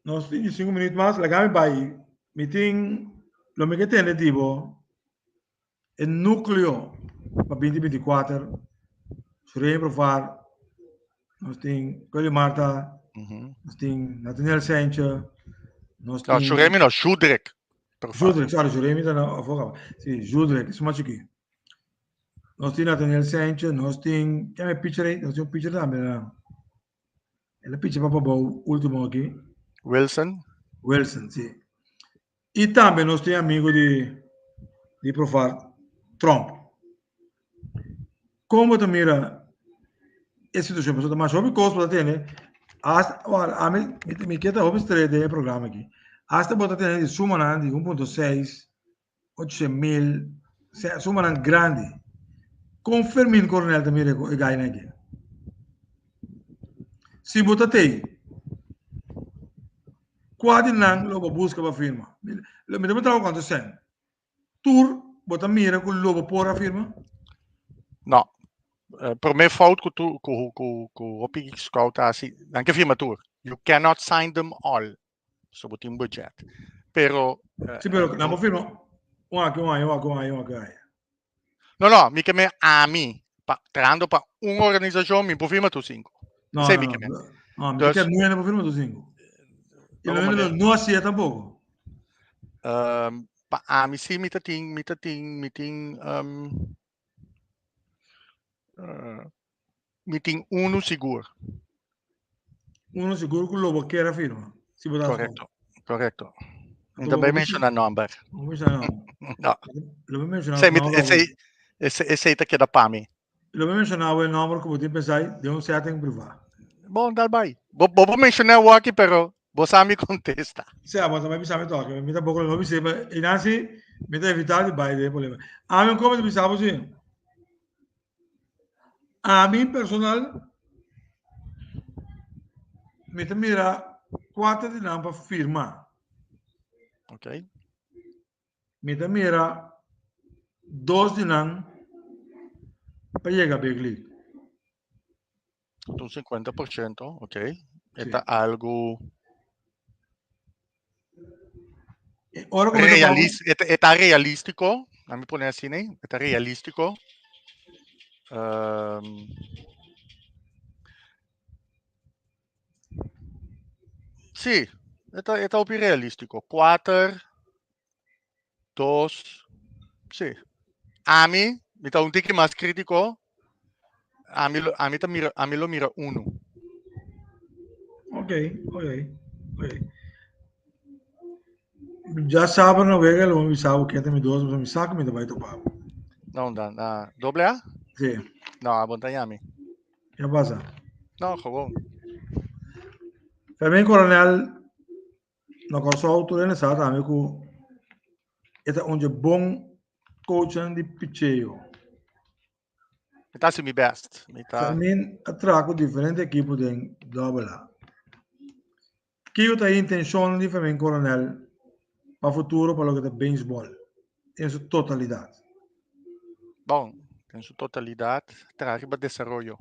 Speaker 1: Nos tin sinku minüt mas, laga mi bai, mi tin lo mi ke tende di bo e núkleo pa binti 24, Suremi Profar, nos tin Curly Marta, nos tin Nathaniel Saintje, nos
Speaker 2: No,
Speaker 1: tin
Speaker 2: Suremi no, Judrick Profar.
Speaker 1: Judrick, sorry, Suremi ta na afó kaba. Sí, Judrick, es mas chikí. Nos tin Nathaniel Saintje, nos tin, ken e pitcher ei? Nos tin un pitcher tambe na. El a pitcher pa pabou último aki.
Speaker 2: Wilson.
Speaker 1: Wilson, sí. I tambe nos tin amigo di di Profar Trump. Kon bo ta mira e situashon? Pasobra ta masha hopi kos bo ta tene. Hasta, wal, ami, mi, mi ke ta hopi straight den e programa aki. Hasta bo ta tene di sumanan di 1.6, 800 mil, sumanan grandi. Kon Fermin Coronel ta mira e gainan aki? Si bo ta tei, kua di nan lo bo buska pa firma? Mi ta puntra bo kuantu sèn. Tur bo ta mira ku lo bo por a firma?
Speaker 2: No. Promé fout ku tu ku ku ku hopi scout a hasi, nan ke firma tur. You cannot sign them all. So bo tin budget. Pero
Speaker 1: Sí, pero nan por firma un aki, un aya, un aki, un aya, un aki, un aya.
Speaker 2: No, no, mi ke men ami, pa, trahando pa un organisashon, mi por firma tur sinku.
Speaker 1: No,
Speaker 2: Esei
Speaker 1: no,
Speaker 2: mi
Speaker 1: no.
Speaker 2: ke men.
Speaker 1: No, mi
Speaker 2: Dus-
Speaker 1: ke nueve por firma tur sinku. I
Speaker 2: Como
Speaker 1: lo
Speaker 2: manera?
Speaker 1: no hasié tampoko.
Speaker 2: Pa ami sí mi ta tin, mi ta tin, mi tin, mi tin unu sigur.
Speaker 1: Uno sigur ku lo bo kier a firma. Si bo ta
Speaker 2: Correcto, correcto. Mi
Speaker 1: Anto
Speaker 2: ta
Speaker 1: bo
Speaker 2: bai
Speaker 1: bo
Speaker 2: menciona nomber.
Speaker 1: No menciona nomber.
Speaker 2: No.
Speaker 1: Lo mi menciona
Speaker 2: Esei, mi,
Speaker 1: nomber.
Speaker 2: esei, esei, esei ta keda pa mi.
Speaker 1: Lo mi menciona e nomber ku bo tin pensai den un setting privá.
Speaker 2: Bon, dal bai. Bo, bo por menciona awor aki, pero bo sa mi contesta.
Speaker 1: Sea, bo tambe bisa mi toque. Mi tampoco lo bisa, pero y Nancy, mi ta evita di bai den problema. Ami un come bisa bo si. Ami personal, mi ta mira kuater di nan pa firma.
Speaker 2: Ok.
Speaker 1: Mi ta mira dos di nan pa yega Big League.
Speaker 2: Un 50%, ok.
Speaker 1: Sí.
Speaker 2: E ta algo
Speaker 1: E ora ku mi ta
Speaker 2: realis, e ta, e ta realístico, a mi pone así, né? E ta realístico. Sí, e ta hopi realístico. Kuater, dos, sí. Ami, mi ta un tiki mas crítico. Ami lo, ami ta mira, ami lo mira uno.
Speaker 1: Ok. Ya sabe no wega lo mi sabe ken ta mi dos, mi sa ku mi ta bai topa.
Speaker 2: No, da, na doble A?
Speaker 1: Sí,
Speaker 2: No, a bon ta yami.
Speaker 1: ¿qué pasa?
Speaker 2: No, gewoon.
Speaker 1: Fermín Coronel na Kòrsou tur hende sa tambe ku e ta un dje bon coachnan di picheo.
Speaker 2: Mi ta hasi mi best. Mi ta
Speaker 1: Fermín a traha ku diferente ekipo den Double A. Kiko ta e intenshonnan di Fermín Coronel pa futuro pa loke ta beisbòl den su totalidat?
Speaker 2: Bon, den su totalidat traha riba desaroyo.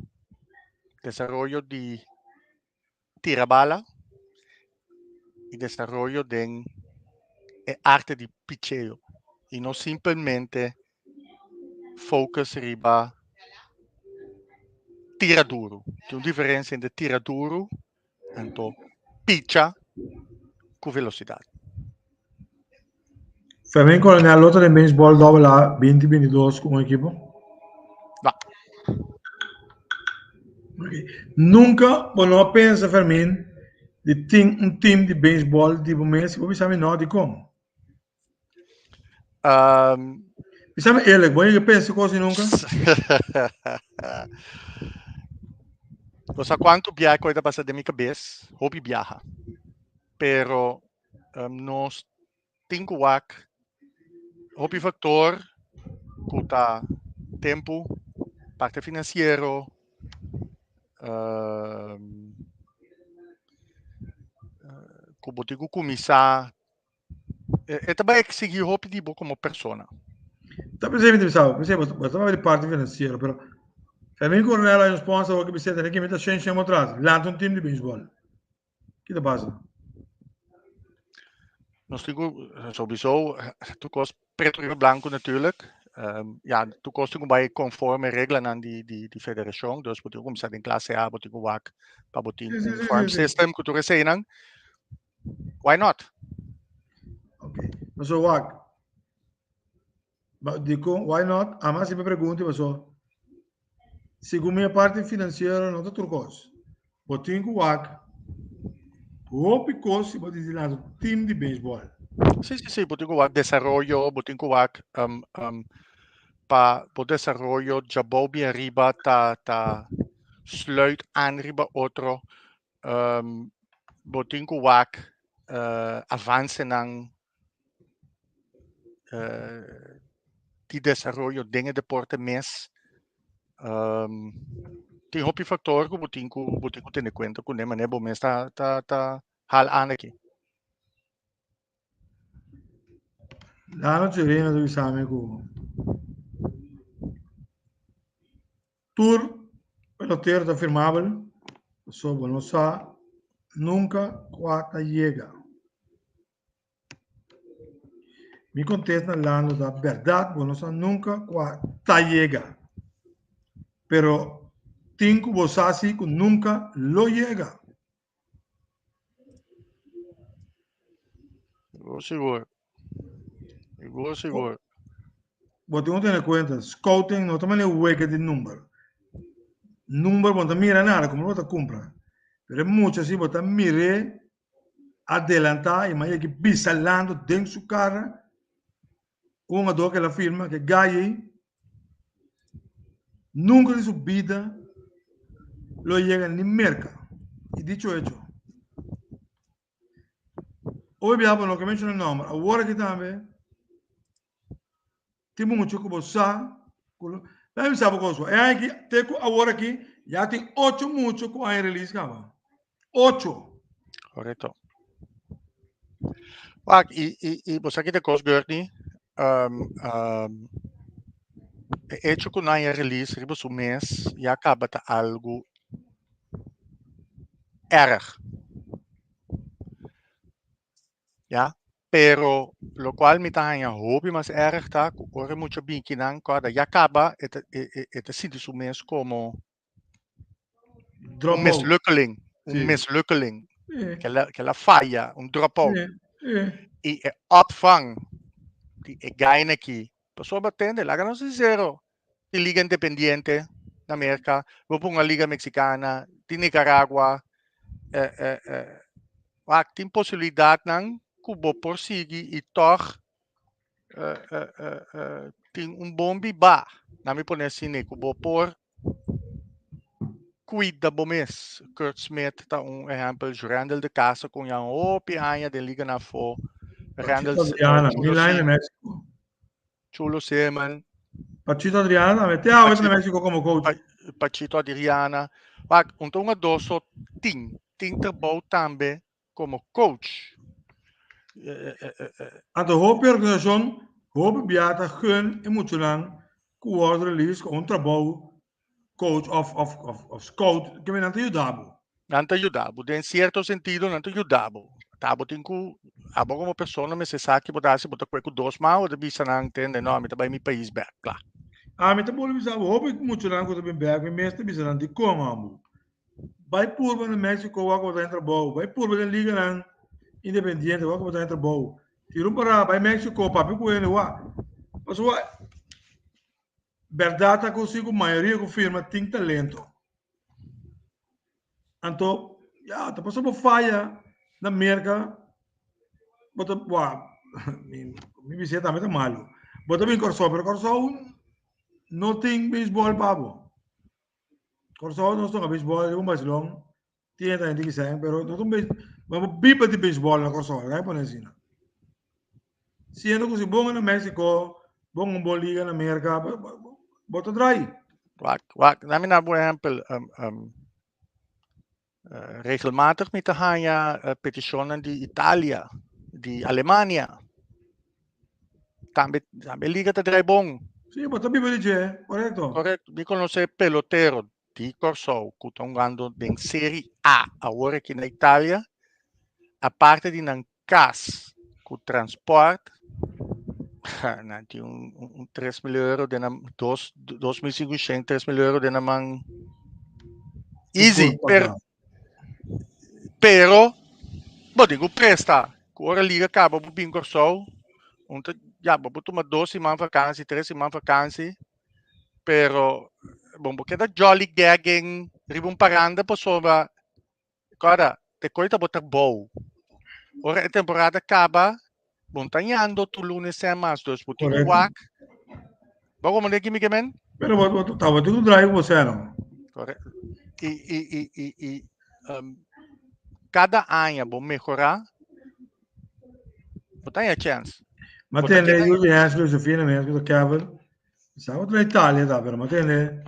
Speaker 2: Desaroyo di tira bala i desaroyo den e arte di picheo i no simpelmente focus riba tira duru. Tin un diferensia entre tira duru anto picha ku velosidat.
Speaker 1: Fermín Coronel lo ta den beisbòl Double A 2022 ku un ekipo?
Speaker 2: No.
Speaker 1: Ok. Nunka bo no a pensa, Fermín, di tin un team di beisbòl di bo mes? Bo bisa mi no, dikon? Bisami eerlijk, bo yega pensa cos di nunca?
Speaker 2: Bo sa cuanto biaha cu ta pasa den mi cabes? Hopi biaha. Pero nos tin cu wak hopi factor cu ta tempo, parte financiero, cu bo tin cu cuminsa E ta bai exigí hopi di bo komo persona.
Speaker 1: Ta pensé mi ta bisa, pensé bo ta papia di parti finansiero, pero Fermin Coronel hay un sponsor awor ki bisa tene ki mita shen shen atras, lanta un team di baseball. Ki ta pasa?
Speaker 2: Nos tin ku sowieso tur kos preto riba blanco natuurlijk. Ja, tur kos tin ku bai conforme reglanan di di di federashon, dus bo tin ku kuminsá den klase A, bo tin ku wak pa bo tin un farm system ku tur eseinan. Why not?
Speaker 1: Ok. Paso wak. Ba, dikon, why not? Ama si me pregunta, paso. Segun mi parte financiero no ta tur kos. Bo tin ku wak hopi kos si bo di lansa team di baseball.
Speaker 2: Sí, sí, sí, bo tin ku wak desaroyo, bo tin ku wak um, um, pa bo desaroyo djabou bien riba ta ta sluit aan riba otro. Um, bo tin ku wak uh, avancenan uh, di desaroyo den e deporte mes. Um, tin hopi factor ku bo tin ku bo tin ku tene kuenta kuné, manera bo mes ta ta ta haal aan aki.
Speaker 1: Lano Chirino ta bisa mi ku Tur pelotero ta firmabel, pasobra bo no sa nunka kua ta yega. Mi kontesta na Lando ta, Bèrdat, bo no sa nunka kua ta yega. Pero tin ku bo sa si ku nunka lo yega.
Speaker 2: Sigur, sigur. Sigur, sigur.
Speaker 1: Bo tin ku tene kuenta, scouting no ta manera wega di number. Number bo no ta mira nada, komo bo ta kumpra. Pero e mucha si bo ta mir'é adelantá i maya ki bisa Lando den su kara, un hungador ku el a firma, ku e gai ei, Nunca di su bida lo yega ni merca. Y dicho hecho. Hoy bia bo no ke menciona nomber. Awor aki tambe tin mucho ku bo sa ku lo Laat mi sa bo kos. E aña aki te ku awor aki ya tin ocho mucho ku aña release kaba. Ocho.
Speaker 2: Correcto. Wak, i, i, i bo sa ki te kos, Gertney? Um, um, e hecho ku nan ya release riba su mes ya kaba ta algu erg. Ya, pero lo cual mi ta haña hopi mas erg ta ku ora e mucha bin kinan kòrda ya kaba e ta e e e ta sinti su mes komo un
Speaker 1: Drop out.
Speaker 2: mislukkeling, un
Speaker 1: Sí.
Speaker 2: mislukkeling,
Speaker 1: Sí.
Speaker 2: ke la ke la faya, un drop out.
Speaker 1: Sí. Sí.
Speaker 2: I e opvang di e gaina aki, pasobra tende, laga nos sincero, tin liga independiente na Merka, bo ponga liga mexicana, tin Nicaragua, eh, eh, eh, wak, tin posibilidadnan ku bo por sigui i tòg eh, eh, eh, eh, tin un bon bibá, na mi pone asina, ku bo por cuida bo mes. Kurt Smith ta un ehempel, Jurendel de Castro con ya hopi aña den liga na afó. Randall
Speaker 1: Pachito Adriana,
Speaker 2: Chulo
Speaker 1: mil aña
Speaker 2: Sim-
Speaker 1: na Mexico.
Speaker 2: Chulo Seaman,
Speaker 1: Pachito Adriana tambe, te awe ta na
Speaker 2: Pachito-
Speaker 1: Mexico como coach.
Speaker 2: Pachito Adriana. Wak, un ta un adoso tin, tin trabou tambe como coach.
Speaker 1: Anto hopi organisacion, hopi bia ta gun e muchanan cu worde release cu un trabou coach of of of of scout ke nan ta yuda bo.
Speaker 2: Nan ta yuda bo, den cierto sentido nan ta yuda bo. Ta bo tin cu abo como persona mester sa ki bo ta haci, bo ta kue cu dos man, bo ta bisa nan tende no ami ta bay mi pais bek, kla.
Speaker 1: Ami ta bolbe bisa bo, hopi muchanan cu ta bin bek mi mes ta bisa nan dicon amo. Bai purba na Mexico wak bo ta den trabou. Bai purba den liganan independiente wak bo ta den trabou. Tira un parada bai Mexico papia ku hende wak. Pasobra bèrdat ta ku si ku mayoria ku firma tin talento. Anto ya ta pasobra bo faya na Merka bo ta wak mi mi bisé tambe ta malu. Bo ta bin Kòrsou, pero Kòrsou no tin beisbòl pa bo. Kòrsou nos toka beisbòl riba un basilon, tin e ta hende ki pero no tin beis, bo no biba di beisbòl na Kòrsou, laga mi pone asina. Siendo ku si bo na Mexico, bo un bon liga na Merka, bo ta drai.
Speaker 2: Wak, wak, laat mi na bo ehempel. Regelmatig mi ta haña petishonnan di Italia, di Alemania. Tambe, tambe liga ta drai bon.
Speaker 1: Sí, bo ta biba di dje, korekto.
Speaker 2: Korekto. Mi konosé pelotero di Kòrsou ku ta hungando den Serie A awor aki na Italia. Aparte di nan kas ku transport, nan tin un 3000 euro den nan, 2500, 3000 euro den nan man easy. Pero, pero bo tin ku presta. Ku ora liga kaba bo bin Kòrsou, un ta, ya, bo por tuma 2 siman vakansi, 3 siman vakansi, pero bon, bo keda jolly gagging riba un paranda pasobra kòrda, te koi ta bo trabou. Ora e temporada kaba, bo no ta yando tur lunes en mas, dus bo tin ku wak. Bo komo den kimi ke men?
Speaker 1: Pero bo ta bo tin ku draai ku bo seno.
Speaker 2: Korekto. I kada aña bo mehorá, bo ta haña chèns.
Speaker 1: Ma
Speaker 2: Bo ta
Speaker 1: tende
Speaker 2: keda
Speaker 1: yu di Hansel Josefina mes ku ta Kevin. Sa bo ta na Italia ta, pero ma tende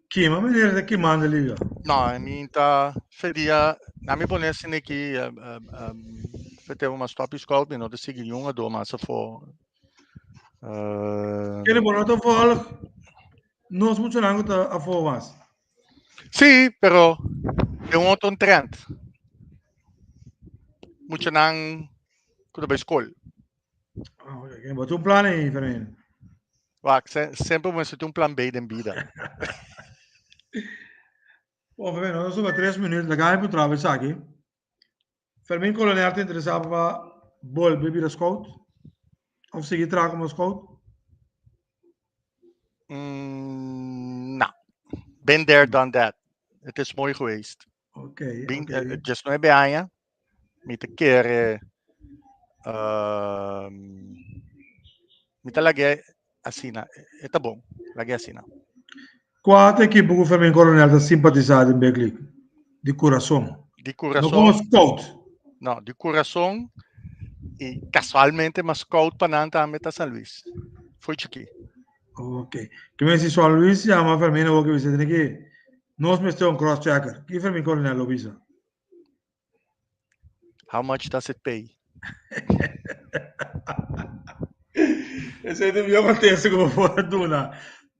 Speaker 1: kima manera ta kimando liga.
Speaker 2: No, mi ta fedia, na mi pone asina aki, fetemo mas stop scout, mi no ta sigui niun ado mas afó.
Speaker 1: Kende bo no ta volg nos muchanan ku ta afó mas.
Speaker 2: Sí, pero e un otro trend. Muchanan ku ta bai skol.
Speaker 1: Ah, ok. Bo tin un plan ei, Fermin?
Speaker 2: Wak, semper bo mester tin un plan B den bida.
Speaker 1: Bon, Fermin, nos a 3 minuut, laga mi puntra bo esaki. Fermin Coronel ta interesá pa bolbe bira scout? Of sigui traha komo scout?
Speaker 2: No. Been there, done that. Het is mooi geweest. Bin, 19 aña, mi ta kere, mi ta lag'é asina, e ta bon, lag'é asina.
Speaker 1: Kua ta ekipo ku Fermin Coronel ta simpatisá den Big League? Di kurason.
Speaker 2: Di
Speaker 1: No komo
Speaker 2: kurason,
Speaker 1: scout.
Speaker 2: No, di kurason i kasualmente ma scout pa nan tambe ta San Luis. Foi chikí.
Speaker 1: Ok. Ke men si San Luis yama Fermin awor ke bisa tene ke nos mester un cross checker. Ki Fermin Coronel lo bisa?
Speaker 2: How much does it pay?
Speaker 1: Esei ta e mihó kontesta ku bo por duna.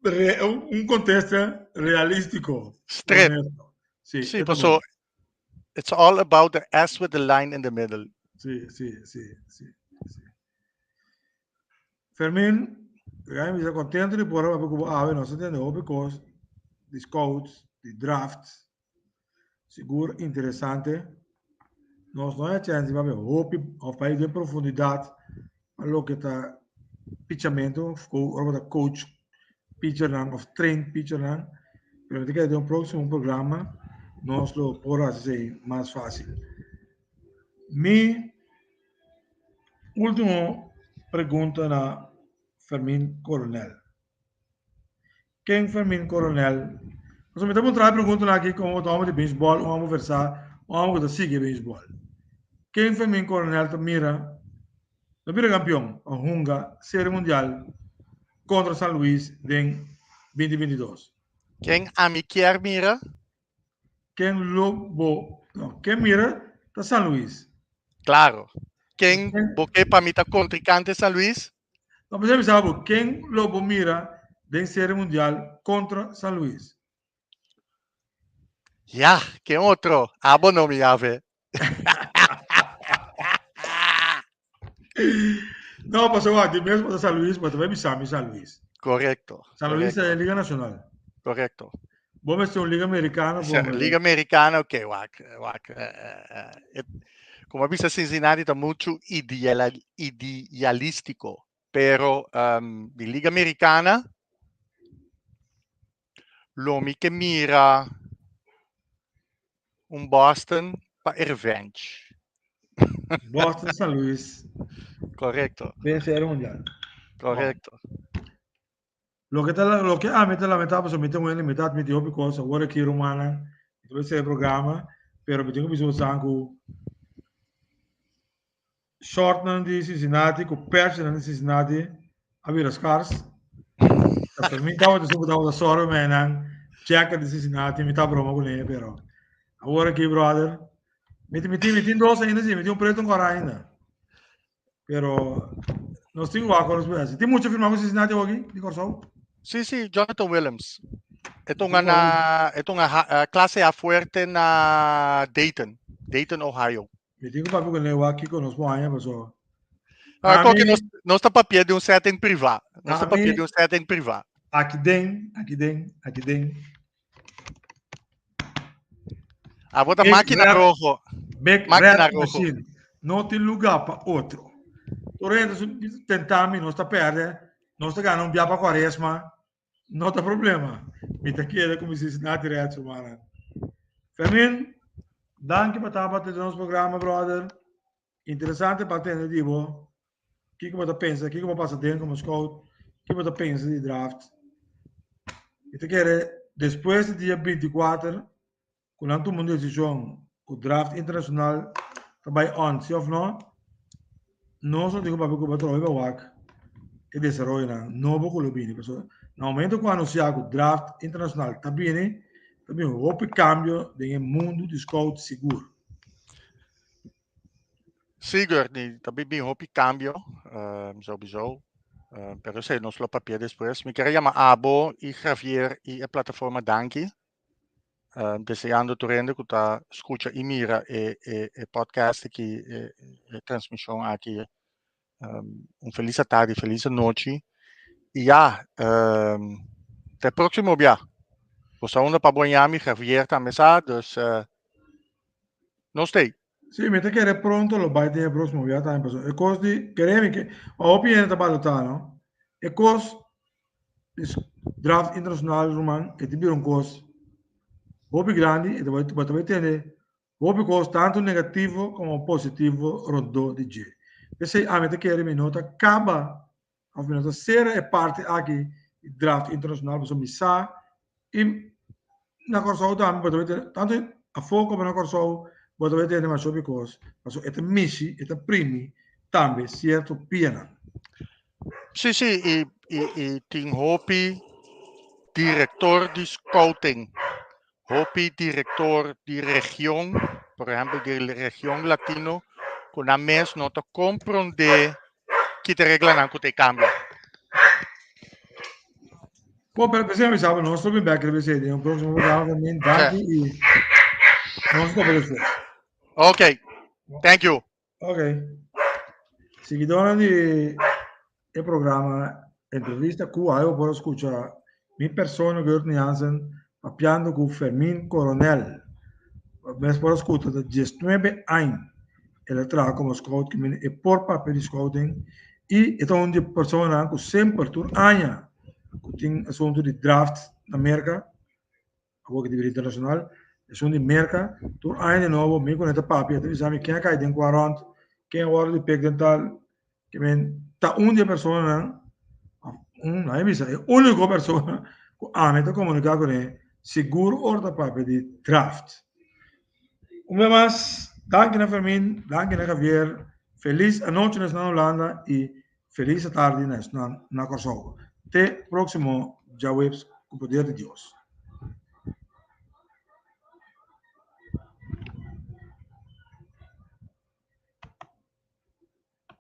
Speaker 1: Un kontesta realístiko.
Speaker 2: Straight.
Speaker 1: Honesto. Sí,
Speaker 2: Sí,
Speaker 1: e ta
Speaker 2: paso
Speaker 1: bon.
Speaker 2: it's all about the S with the line in the middle.
Speaker 1: Sí. Fermin, mi ta contento di por papia ku bo awe. Nos a tende hopi kos di scouts, di draft. Sigur interesante. Nos no hay chance di papia hopi of pa ir den profundidad pa loke ta pichamento of ora bo ta coach pitchernan of train pitchernan. Pero mi ta kere den un próximo programa nos lo por hasi esei mas fácil. Mi último pregunta na Fermin Coronel. Ken Fermin Coronel? Pasobra mi ta puntra e preguntanan aki komo un hòmber di beisbòl, un hòmber versá, un hòmber ku ta sigui beisbòl. Ken Fermin Coronel ta mira no bira kampion pa hunga Serie Mundial kontra San Luis den 2022?
Speaker 2: Ken ami kier mira?
Speaker 1: Ken lo bo, no, ken mira ta San Luis.
Speaker 2: Claro. Ken bo ke pa mi ta kontrinkante San Luis?
Speaker 1: No, pues mi sabe, ken lo bo mira den Serie Mundial kontra San Luis?
Speaker 2: Ja, ken otro? Abo no mi ave.
Speaker 1: No, paso di mes pa San Luis, pa tambe bisa mi San Luis. San Luis ta Liga Nacional. Bo mester un Liga Americano.
Speaker 2: Bo Liga Americana, ok, wak, wak. Komo bisa Cincinnati ta mucho idealístico, pero di Liga Americana lo mi ke mira un Boston pa revenge.
Speaker 1: Boston San Luis.
Speaker 2: Korekto.
Speaker 1: Den Serie Mundial.
Speaker 2: Korekto.
Speaker 1: Loke ta loke ami ta lamentá pasobra mi ta un hende mi ta admití hopi kos awor aki rumannan mi ta bay e programa pero mi tin ku bisa boso ku shortnan di Cincinnati ku pèrsnan di Cincinnati a bira skars. Ta mi tabata esun ku tabata sòru mi nan jacket di Cincinnati mi ta broma kuné pero awor aki brother mi mi tin mi tin dos ainda si mi tin un pretu un kòrá ainda. Pero nos tin wak nos puede haci. Tin mucho firma cu Cincinnati hoki di Kòrsou?
Speaker 2: Sí, sí, Jonathan Willems. E ta na, e ta una clase A fuerte na Dayton, Dayton, Ohio.
Speaker 1: Mi tin ku papia ku ne wak kiko nos por haña paso.
Speaker 2: Ah, koke nos, nos ta papia di un setting privá. Nos ta papia di un setting privá.
Speaker 1: Aki den, aki den, aki den.
Speaker 2: Ah, bota máquina rojo.
Speaker 1: Big máquina Red rojo. Machine. No tin lugar pa otro. Tur hende su tentami, nos ta perde, nos ta gana un bia pa Cuaresma, no ta problema. Mi ta kere ku mi Cincinnati Reds, hermana. Fermin, danki pa tabata den nos programa, brother. Interesante pa tende di bo. Kiko bo ta pensa, kiko bo pasa den como scout, kiko bo ta pensa di draft. Mi ta kere despues di dia 24 ku nan tuma un desishon ku draft internashonal ta bai on, si òf no, nos no tin ku papia ku bo atrobe pa wak e desaroyonan nobo ku lo bini. Pasobra na momento ku anunsiá ku draft internashonal ta bini, ta bini hopi kambio den e mundu di scout sigur.
Speaker 2: Sigur, ni ta bin hopi cambio, sowieso. Pero esei nos lo papia despues. Mi quier yama abo y Javier y e plataforma danki. Deseando tur hende cu ta scucha y mira e, e, e podcast aki, e, e transmision aki, un feliz tarde, feliz nochi. Y ya, te próximo bia. Bo sa unda pa bo yami, Javier tambe sa, dus nos tei.
Speaker 1: Sí, mi ta kere pronto lo bai den e próximo bia tambe, pasobra e kos di, kere mi ke, hopi hende ta balotá, no? E kos di draft internacional, ruman, e ta bira un kos hopi grandi, e ta bai, bo ta bai tende hopi kos tantu negativo komo positivo rondó di dje. P'esei ami ta kere mi no ta kaba òf mi no ta sera e parti aki di draft internashonal pasobra mi sa i na Kòrsou tambe bo ta bai tene tantu afó komo na Kòrsou bo ta bai tene masha hopi kos pasobra e ta mishi e ta primi tambe sierto pianan.
Speaker 2: Sí, sí, i, i, i tin hopi direktor di scouting, hopi direktor di region, por ehempel di region latino, ku nan mes no ta komprondé ki ta reglanan ku ta e kambia.
Speaker 1: Bon, pero pensé avisaba, nos lo bin bek riba esei den un próximo programa también. Danki i nos topa despues.
Speaker 2: Ok, thank you.
Speaker 1: Ok. Seguidornan di e programa Entrevista ku ayo por a skucha mi persona Gertney Jansen papiando ku Fermin Coronel. Mes por a skucha ta 19 aña el a traha komo scout ku e por papia di scouting i e ta un di e personanan ku semper tur aña ku tin asuntu di draft na Merka Awor ki ta bira internacional, esun di Merca, tur aña di nobo mi cu nan ta papia, ta bisa mi ken a cay den cua rond, ken a wordo di pick den tal, ke men ta un di e personanan, un, laga mi bisa, e unico persona cu ami ta comunica cune sigur ora ta papia di draft. Un bes mas, danki na Fermin, danki na Javier, feliz anochi na esnan Hulanda y feliz atardi na esnan na Corsou. Te proximo djaweps cu poder di Dios.